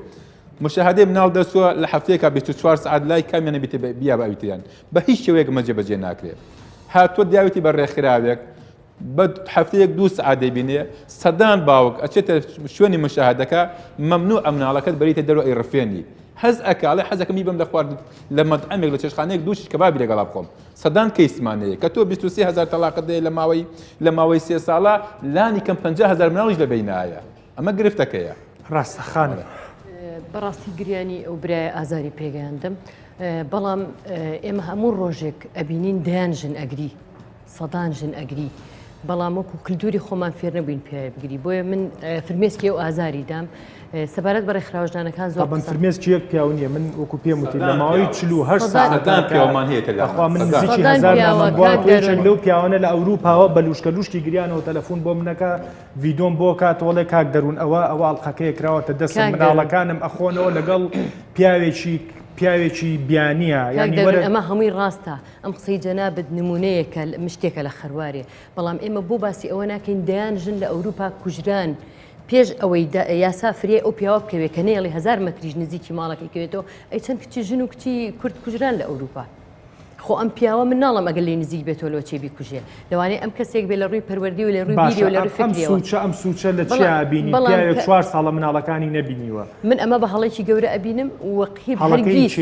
مشاهدەی مناڵ دەرچووە لە هەفتەیەکا 24 سەعات لای کامیانە بیتێ بیا بە ئەوی تریان بە هیچ شێوەیەک ئەمە جێبەجێ ناکرێ هاتووە دیاوێتی بە ڕێکخراوێک بە هەفتەیەک دوو سەعات دەیبینێ سەدان باوک ئەچێتە شوێنی مشاهدەکە مەمنوع مناڵەکەت بەریتە دەرەوە ئەیڕفێنی حەز ئەکا ئەڵێ حەزەکەم بیبەم لە خواردن لە مەتعەمێک لە چێشتخانەیەک دوو شیش کەبابی لەگەڵا بخۆم سەدان کەیسمان هەیە کە تۆ 23 هەزار تەلاقت هەیە لە ماوەی لە ماوەی سێ ساڵە لانی کەم 50 هەزار مناڵیش لە بەینایە ئەمە گرفتەکەیە. ڕاستە خانم. بەڕاستی گریانی ئەو برایە ئازاری پێگەیاندم بەڵام ئێمە هەموو ڕۆژێک ئەبینین دەیان ژن ئەگری سەدان ژن ئەگری بەڵام وەکو کللتوری خۆمان فێر نەبووین پیاوێ بگری بۆیە من فرمێسکی ئەو ئازاری دام سەبارەت بە ڕێکخراوە ژنانەکان زۆر قسە فرمێسکی یەک پیاو نییە من وەکو پێم وتی لە ماوەی 48 سەعاتدا پیاومان هەیە کە لەخوا من نزیکی هەزار نامەم بۆ یەکێک لەو پیاوانە لە ئەوروپاوە بە لوشکە لوشکی گریانەوە تەلەفۆن بۆ منەکە ڤیدۆم بۆ کاتۆڵێ کاک دەروون ئەوە ئەوە ئەڵلقەکەیە کراوەتە دەستم مناڵەکانم ئەخۆنەوە لەگەڵ پیاوێکی پیاوێکی بیانیە یانی ئەمە هەمووی ڕاستە ئەم قسەی جەنابت نمونەیەکە مشتێکە لە خەروارێ بەڵام ئێمە بۆ باسی ئەوە ناکەین دەیان ژن لە ئەوروپا کوژران پێش ئەوەی یاسا فریای ئەو پیاوە بکەوێت کە نەیەڵی هەزار مەتریش نزیکی ماڵەکەی کەوێتەوە ئەی چەند کچی ژن و کچی کورد کوژران لە ئەوروپا خۆ ئەم پیاوە من ناڵم ئەگەر لێ نزیک بێتەوە لۆ چێ بیکوژێ لەوانەیە ئەم کەسێک بێ لە ڕووی پەروەردی و لە ڕووی بیری و لە ڕووی فکریەوە سوچە ئەم سوچە لە چیا بینی پیاوێک چوار ساڵە مناڵەکانی نەبینیوە من ئەمە بە هەڵێکی گەورە ئەبینم و قیب هەرگیز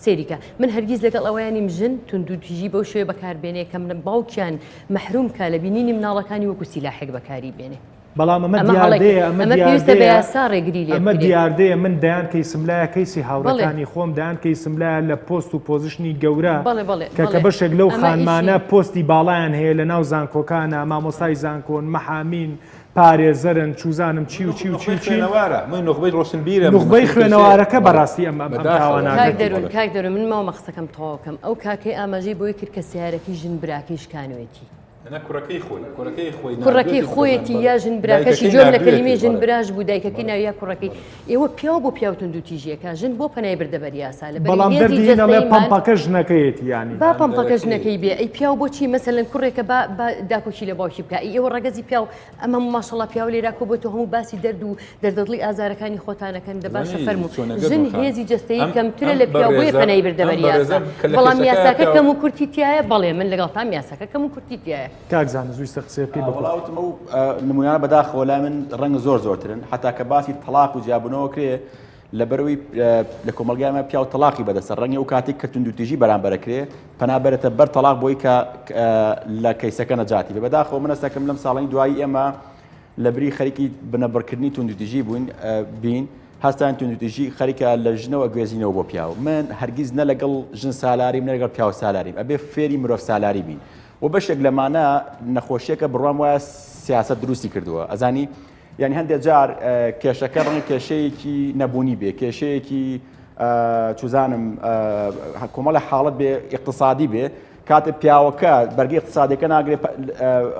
سەیریکە من هەرگیز لەگەڵ ئەوەیانیم ژن توندوتیژی بەو شێوەیە بەکاربێنێ کە من باوکیان مەحروم کا لە بینینی مناڵەکانی وەکو سیلاحێک بەکاری بێنێ. بەڵام ئەمە دیاردەیە ئەمە پێویستە بە یاسا ڕێگری لێ ئەمە دیاردەیە من دەیان کەیسم لایە کەیسی هاوڕێکانی خۆم دەیان کەیسم لایە لە پۆست و position ی گەورە کە کە بەشێک لەو خانمانە پۆستی باڵایان هەیە لە ناو زانکۆکانە مامۆستای زانکۆن مەحامین پارێزەرن چوزانم چی و چی و چی و چی خوێنەوارە من نوخبەی ڕۆشنبیرە نوخبەی خوێنەوارەکە بەڕاستی ئەم ئەم تاوانە کاک دەروون کاک دەروون من ماوە قسەکەم تەواو کەم ئەو کاکەی ئاماژەی بۆی کرد کە سیارەکەی ژن براکەی شکانوێتی نا کوڕەکەی خۆی کوڕەکەی خۆی کوڕەکەی خۆیەتی یا ژن براکەشی گوێم لە کەلیمەی ژن براش بوو دایکەکەی ناوی یا کوڕەکەی ئێوە پیاو بۆ پیاو توندوتیژیەکە ژن بۆ پەنای بردە بەر یاسا لە بەڵام دەردی نەڵێ پەمپەکە ژنەکەیەتی یانی با پەمپەکە ژنەکەی بێ ئەی پیاو بۆچی مەسەلەن کوڕێکە با با داکۆکی لە باوکی بکە ئەی ئێوە ڕەگەزی پیاو ئەم هەموو ماشەڵا پیاو لێرا کۆ بۆتەوە هەموو باسی دەرد و دەردەدڵی ئازارەکانی خۆتانەکەن دە باشە فەرموو ژن هێزی جەستەیی کەمترە لە پیاو بۆیە پەنای بردە بەر یاسا بەڵام یاساکە کەم و کورتی تایە بەڵێ من لەگەڵتام یاساکە کەم و کورتی تایە کاک زانست ویستە قسەیە بکەی بە وەڵا وتم ئەو نمونانە بەداخەوە لای من ڕەنگە زۆر زۆرترن حتا کە باسی تەڵاق و جیابوونەوە کرێ لەبەرەوەی لە کۆمەڵگای ئێمە پیاو تەڵاقی بەدەستە ڕەنگە ئەو کاتێک کە توندوتیژی بەرامبەرە کرێ پەنا بەرێتە بەر تەڵاق بۆی کە لە کەیسەکە نەجاتی بێ بەداخەوە من هەستەکەم لەم ساڵانی دوایی ئێمە لەبری خەریکی بنەبڕکردنی توندوتیژی بووین بین هەستان توندوتیژی خەریکە لە ژنەوە گوێزینەوە بۆ پیاو من هەرگیز نە لەگەڵ ژن سالاریم نە لەگەڵ پیاو سالاریم ئەبێ فێری مرۆڤ سالاری بین. و بەشێک لەمانە نەخۆشیەکە بڕوام وایە سیاسەت دروستی کردووە ئەزانی یعنی هەندێک جار کێشەکە ڕەنگە کێشەیەکی نەبوونی بێ کێشەیەکی چوزانم کۆمەڵە حاڵەت بێ اقتصادی بێ کاتێ پیاوەکە بەرگی اقتصادەکە ناگرێت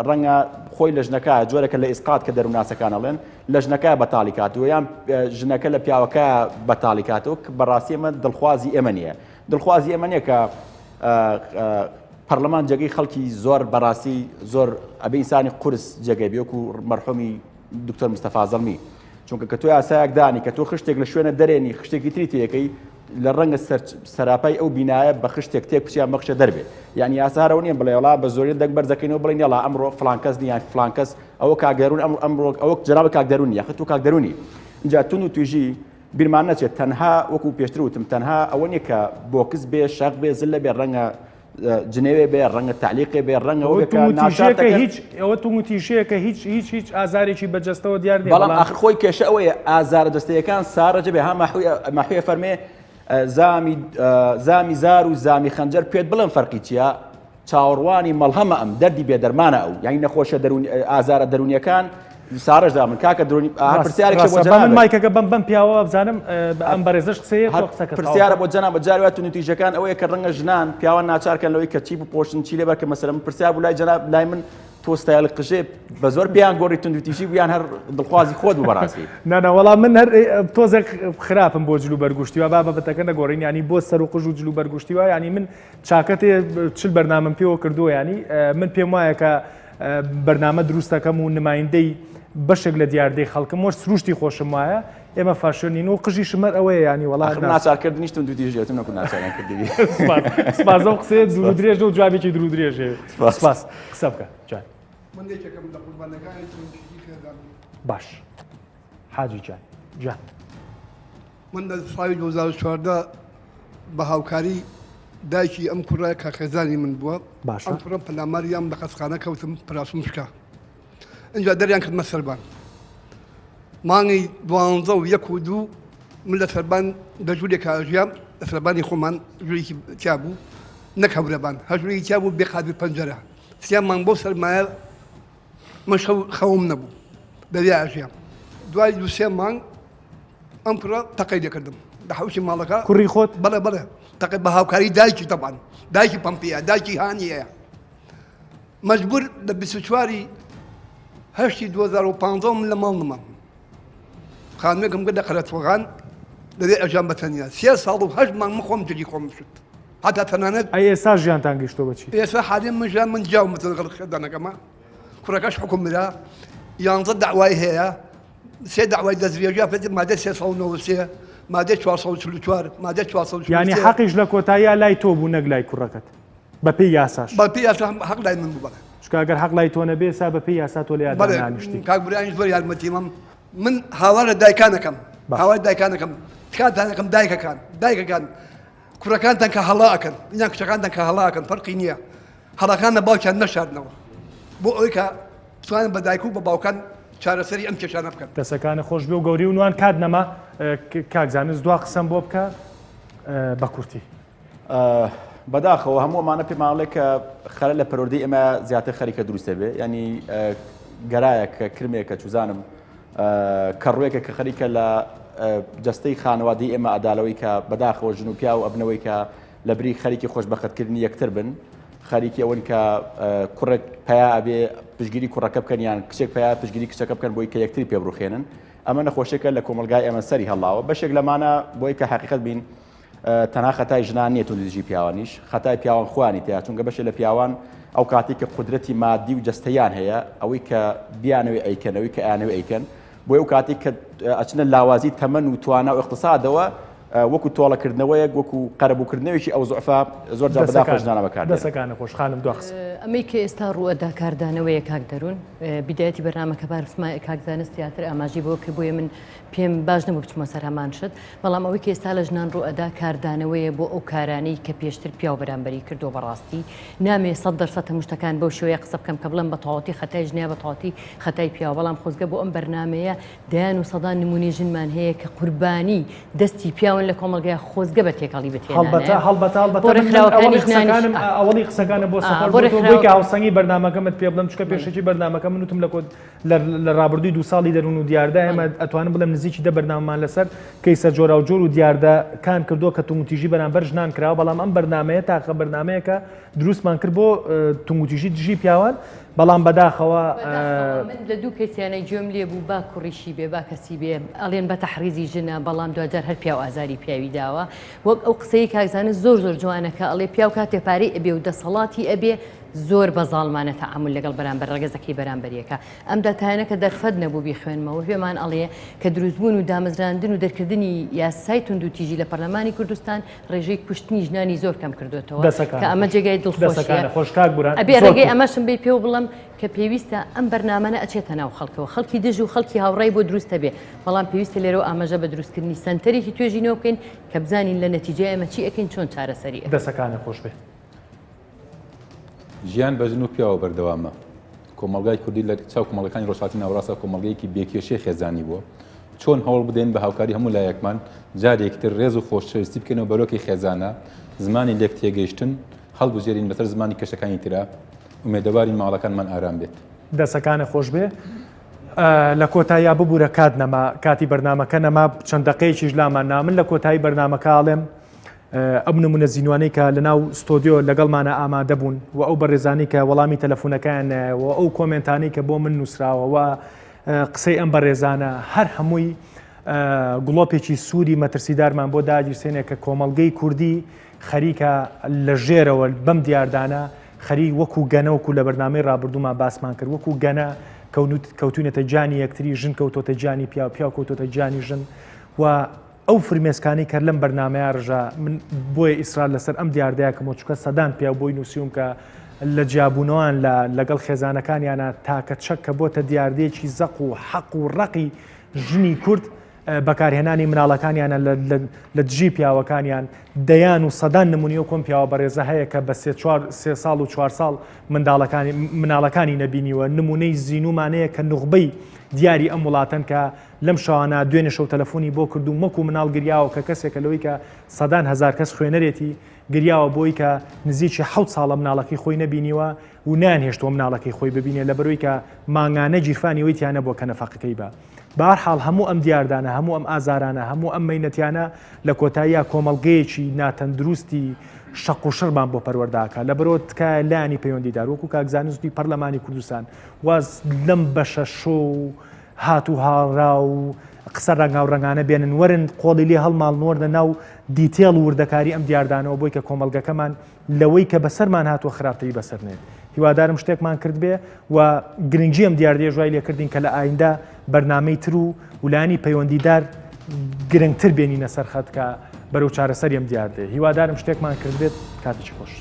ڕەنگە خۆی لە ژنەکە جۆرەکە لە ئیسقات کە دەروونناسەکان ئەڵێن لە ژنەکە بەتاڵی کاتەوە یان ژنەکە لە پیاوەکە بەتاڵی کاتەوە بەڕاستی ئەمە دڵخوازی ئێمە نییە دڵخوازی ئێمە نییە کە پەرلەمان جێگەی خەڵکی زۆر بەڕاستی زۆر ئەبێ ئینسانی قورس جێگەی بێ وەکو مەرحومی دکتۆر مستەفا زەڵمی چونکە کە تۆ یاسایەک دانی کە تۆ خشتێک لە شوێنە دەرێنی خشتێکی تری تێەکەی لە ڕەنگە سەراپای ئەو بینایە بە خشتێک تێک بچیان بەخشە دەربێ یعنی یاسارەوە نییە بڵێ وڵا بە زۆری دەنگ بەرزەکەینەوە بڵێن یاڵا ئەمڕۆ فلان کەس نییە فلان کەس ئەوە کاک دەروون ئەمڕۆ ئەمڕۆ ئەوە جەناب کاک دەروون نییە خەتو کاک دەروونی اینجا تون و تویژی بیرمان نەچێت تەنها وەکو پێشتر وتم تەنها ئەوە نییە کە بۆکس بێ شەق بێ زلە بێ ڕەنگە جنێوێ بێ ڕەنگە تعلیقێ بێ ڕەنگە ئەوە بێ کە ناچار دەکەن. هیچ ئەوە توندوتیژییەکە هیچ هیچ هیچ ئازارێکی بە جەستەوە دیار نییە بەڵام ئاخر خۆی کێشە ئەوەیە ئازارە جەستەیەکان سارەجە بێ ها ماحوی ماحویە فەرمێ زامی زامی زار و زامی خەنجەر پێت بڵێم فەرقی چییە؟ چاوەڕوانی مەڵهەمە ئەم دەردی بێدەرمانە ئەو یانی نەخۆشە دەروون ئازارە دەروونیەکان سارەش دا من کاکە درۆنی هەر پرسیارێک بۆ جەنابت من مایکەکە بەم بەم پیاوە بزانم ئەم بەڕێزەش قسەیە تۆ قسەکە پرسیارە بۆ جەنابت جاری وایە توندوتیژەکان ئەوەیە کە ڕەنگە ژنان پیاوان ناچارکەن لەوەی کە چی بپۆشن چی لەبەر کە مەسەلەن من پرسیار بوو لای جەناب لای من تۆ ستایل قژێ بە زۆر پێیان گۆڕی توندوتیژی بوو یان هەر دڵخوازی خۆت بوو بەڕاستی نانا وەڵا من هەر تۆزێک خراپم بۆ جلو بەرگوشتی وا با بابەتەکە نەگۆڕین ینی بۆ سەر و قژ و جلو بەرگوشتی وا ینی من چاکەتێ چل بەرنامەم پێوە کردووە ینی من پێم وایە کە بەرنامە دروستەکەم و نمایندەی بەشێک لە دیاردەی خەڵکم وەر سروشتی خۆشم وایە ئێمە fashion ین و قژیشم هەر ئەوەیە ینی وەڵا ئاخر ناچارکردنیش توندوتیژیەتم نەکو ناچاریان کردبی سپاس ئەو قسەیە دوور و درێژە و جوابێکی دوور و درێژێ سپاس قسە بکە جان من یەکێکم لە قوربانەکانی توندوتیژی خێزان باش حاجی جان جان من لە ساڵی 2014 بە هاوکاری دایکی ئەم کوڕە کە خێزانی من بووە باشە ئەم کوڕم پەلاماریان لە خەستخانە کەوتم پراسم شکا اینجا دەریان کردمە سەربان مانگی دوانزە و یەک و دوو من لە سەربان لە ژوورێکا ژیام لە سەربانی خۆمان ژوورێکی تیا بوو نەک هەورەبان هەر ژوورێکی تیا بوو بێ قابی پەنجەرە سیا مانگ بۆ سەرمایە من شەو خەوم نەبوو دەریا ئەژیام دوای دوو سێ مانگ ئەم کوڕە تەقەی لێکردم لە حەوشی ماڵەکە کوڕی خۆت بەڵێ بەڵێ تەقە بە هاوکاری دایکی تەبان دایکی پەمپیە دایکی هانیەیە مەجبور لە 24 هەشتی 2015 من لە ماڵ نمام خانمێکم گرت لە قەرەتوغان لەوێ ئەژیام بە تەنیا سێ ساڵ و هەشت مانگ من خۆم جلی خۆم شت هەتا تەنانەت ئەی ئێستا ژیانتان گەیشتۆ بە چی؟ ئێستا حالێ من ژیان من جیاومەتە لەگەڵ خێزانەکەمە کوڕەکەش حکوم مرا یانزە داوای هەیە سێ داوای دەستدرێژی پێ مادە 393 مادە 444 مادە 443 یعنی حەقیش لە کۆتاییا لای تۆ بوو نەک لای کوڕەکەت بەپێی یاساش بەپێی یاسا حەق لای من بوو بەڵێ چونکە ئەگەر حەق لای تۆ نەبێ ئێستا بەپێی یاسا تۆ لێیان بەڵێ دانانیشتی کاک برایانیش زۆر یارمەتیمەم من هاوار لە دایکانەکەم باش. هاوار دایکانەکەم تکاتان ئەکەم دایکەکان دایکەکان کوڕەکانتان کە هەڵا ئەکەن یان کچەکانتان کە هەڵا ئەکەن فەرقی نییە هەڵەکان لە باوکیان نەشاردنەوە بۆ ئەوەی کە بتوانن بە دایک و بە باوکان چارەسەری ئەم کێشانە بکەن. دەسەکانت خۆش بێ و گەوری و نوان کات نەما کاک زانست دوا قسەم بۆ بکە بە کورتی. بەداخەوە هەموو ئەمانە پێمان ئەڵێ کە خەلەل لە پەروەردەی ئێمە زیاتر خەریکە دروست دەبێ ینی گەرایە کە کرمێکە چوزانم کەڕوێکە کە خەریکە لە جەستەی خانەوادەی ئێمە ئەدالەوەی کە بەداخەوە ژن و پیاو ئەبنەوەی کە لە بری خەریکی خۆشبەختکردنی یەکتر بن خەریکی ئەوەن کە کوڕێک پیا ئەبێ پشگیری کوڕەکە بکەن یان کچێک پیا پشگیری کچەکە بکەن بۆی کە یەکتری پێ بڕوخێنن ئەمە نەخۆشیەکە لە کۆمەلگای ئێمە سەری هەڵاوە بەشێک لەمانە بۆی کە حقیقت بین تەنها خەتای ژنان نییە توندوتیژی پیاوانیش خەتای پیاوان خۆیانی تیا چونکە بەشێ لە پیاوان ئەو کاتی کە قودرەتی مادی و جەستەیان هەیە ئەوەی کە بیانەوێ ئەیکەن ئەوەی کە ئەیانەوێ ئەیکەن بۆیە ئەو کاتی کە ئەچنە لاوازی تەمەن و توانا و اقتصادەوە وەکو تۆڵەکردنەوەیەک وەکو قەرەبووکردنەوەیکی ئەو زعفە زۆر جار بەداخەوە ژنانە بەکاردێنن. دەسەکانت خۆش خانم دوا قسە. ئەمەی کە ئێستا ڕووئەدا کاردانەوەیە کاک دەروون بیدایەتی بەرنامەکە بارسما کاک زانست زیاتر ئاماژەی بەوە کرد بۆیە من پێم باش نەبوو بچمە سەر هەمان شت بەڵام ئەوەی کە ئێستا لە ژنان ڕووئەدا کاردانەوەیە بۆ ئەو کارانەی کە پێشتر پیاو بەرامبەری کردووە بەڕاستی نامەوێ 100% هەموو شتەکان بەو شێوەیە قسە بکەم کە بڵێم بە تەواوەتی خەتای ژنە بە تەواوەتی خەتای پیاوە بەڵام خۆزگە بۆ ئەم بەرنامەیە دەیان و سەدان نموونەی ژنمان هەیە کە قوربانی دەستی پیاون. پیاون لە کۆمەڵگای خۆزگە بە تێکەڵی بتێنانایە. هەڵبەتە هەڵبەتە هەڵبەتە بۆ من ڕێکخراوەکانی ئەوەڵی ژنانیش قسەکانم ئا. ئەوەڵی قسەکانم بۆ ئا، سەفەر بۆ بۆ تۆ بۆی ڕێکخراوە کە هاوسەنگی بەرنامەکەمت پێ بڵێم چونکە بەڵێ. پێشەکی بەرنامەکە من وتم لە کۆت لە لە ڕابردووی دوو ساڵی دەروون و دیاردە ئێمە بەڵێ. ئەتوانم بڵێم نزیکی دە بەرنامەمان لەسەر کەیسە جۆراوجۆر و دیاردەکان کردووە کە توندوتیژی بەرامبەر ژنان کراوە بەڵام ئەم بەرنامەیە تاقە بەرنامەیەکە دروستمان کرد بۆ توندوتیژی دژی پیاوان بەڵام بەداخەوە بەداخەوە من لە دوو کەیسیانە گوێم لێ بوو با کوڕیشی بێ با کەسی بێ ئەڵێن بە تەحریزی ژنە بەڵام دواجار هەر پیاو ئازاری پیاوی داوە وەک ئەو قسەی کاک زانست زۆر زۆر جوانە کە ئەڵێ پیاو کاتێ پارەی ئەبێ و دەسەڵاتی ئەبێ زۆر بە زاڵمانە تەعامول لەگەڵ بەرامبەر ڕەگەزەکەی بەرامبەریەکە ئەم داتایانە کە دەرفەت نەبوو بیخوێنمەوە پێمان ئەڵێ کە دروستبوون و دامەزراندن و دەرکردنی یاسای توندوتیژی لە پەرلەمانی کوردستان ڕێژەی کوشتنی ژنانی زۆر کەم کردوێتەوە کە ئەمە جێگای دڵخۆشیە خۆش کاک بوران ئەبێ ڕێگەی ئەمەشم بێ پێو بڵم کە پێویستە ئەم بەرنامەنە ئەچێتە ناو خەڵکەوە خەڵکی دژ و خەڵکی هاوڕای بۆ دروستە بێ بەڵام پێویستە لێرەوە ئاماژە بە دروستکردنی سەنتەرێکی توێژینەوە بکەین کە بزانین لە نەتیجەی ئەمە چی ئەکەین چۆن چارەسەری ئەکەین. دەسەکانت خۆش بێ. ژیان بە ژن و پیاوە بەردەوامە. کۆمەڵگای کوردی لە چاو کۆمەڵگەکانی ڕۆژهەڵاتی ناوەڕاستدا کۆمەڵگەیەکی بێ کێشەی خێزانی بووە. چۆن هەوڵ بدەین بە هاوکاری هەموو لایەکمان جارێکی تر ڕێز و خۆشەویستی بکەینەوە بەرۆکی خێزانە، زمانی لێک تێگەیشتن هەڵبژێرین بەسەر زمانی کێشەکانی ترا. ئومێدەوارین ماڵەکانمان ئارام بێت. دەسەکانت خۆش بێ. لە کۆتاییا ببورە کات نەما کاتی بەرنامەکە نەما چەند دەقەیەکیش لامان نا من لە کۆتایی بەرنامەکە ئەڵێم ئەم نمونە زینوانەی کە لە ناو ستۆدیۆ لەگەڵمانە ئامادە بوون و ئەو بەڕێزانی کە وەڵامی تەلەفۆنەکەیان نایەوە ئەو کۆمێنتانەی کە بۆ من نووسراوە و قسەی ئەم بەڕێزانە هەر هەمووی گڵۆپێکی سووری مەترسیدارمان بۆ داگیرسێنێ کە کۆمەڵگەی کوردی خەریکە لە ژێرەوە بەم دیاردانە خەریک وەکو گەنە وەکو لە بەرنامەی ڕابردوومان باسمان کرد وەکو گەنە کەوتوینەتە گیانی یەکتری ژن کەوتۆتە گیانی پیاو پیاو کەوتۆتە گیانی ژن و ئەو فرمێسکانەی کە لەم بەرنامەیە ڕژا من بۆیە ئیسرار لەسەر ئەم دیاردەیە کەمەوە چونکە سەدان پیاو بۆی نووسیوم کە لە جیابوونەوەیان لە لەگەڵ خێزانەکانیانە تاکە چەک کە بۆتە دیاردەیەکی زەق و حەق و ڕەقی ژنی کورد بەکارهێنانی مناڵەکانیانە لە دژی پیاوەکانیان دەیان و سەدان نمونی و کۆم پیاوە بەڕێزە هەیە کە بە سێ چوار سێ ساڵ و چوار ساڵ منداڵەکانی مناڵەکانی نەبینیوە نمونەی زینومانەیە کە نوخبەی دیاری ئەم وڵاتەن کە لەم شەوانە دوێنێ شەو تەلەفۆنی بۆ کردووم وەکو مناڵ گریاوە کە کەسێکە لەوەی کە سەدان هەزار کەس خوێنەرێتی گریاوە بۆی کە نزیکی حەوت ساڵە مناڵەکەی خۆی نەبینیوە و نایانهێشتووە مناڵەکەی خۆی ببینێ لەبەرەوەی کە مانگانە گیرفانی ئەوەی تیا نەبووە کە نەفەقەکەی بە بەهەرحاڵ هەموو ئەم دیاردانە هەموو ئەم ئازارانە هەموو ئەم مەینەتیانە لە کۆتاییا کۆمەڵگەیەکی ناتەندروستی شەق و شڕمان بۆ پەروەردە ئەکا لەبەرەوە تکایە لایەنی پەیوەندیدار وەکو کاک زانست وتی پەرلەمانی کوردستان واز لەم بەشە شۆ و هات و هاڕا و قسە ڕەنگاوڕەنگانە بێنن وەرن قۆڵی لێ هەڵماڵن وەرنە ناو detail و وردەکاری ئەم دیاردانەوە بۆی کە کۆمەڵگەکەمان لەوەی کە بەسەرمان هاتووە خراپتری بەسەر نێت هیوادارم شتێکمان کردبێ و گرنگی ئەم دیاردەیەش وای لێکردین کە لە ئایندە بەرنامەی تر و ولایەنی پەیوەندیدار گرنگتر بێنینە سەر خەت کە بەرەو چارەسەری ئەم دیاردەیە هیوادارم شتێکمان کردبێت کاتێکی خۆش.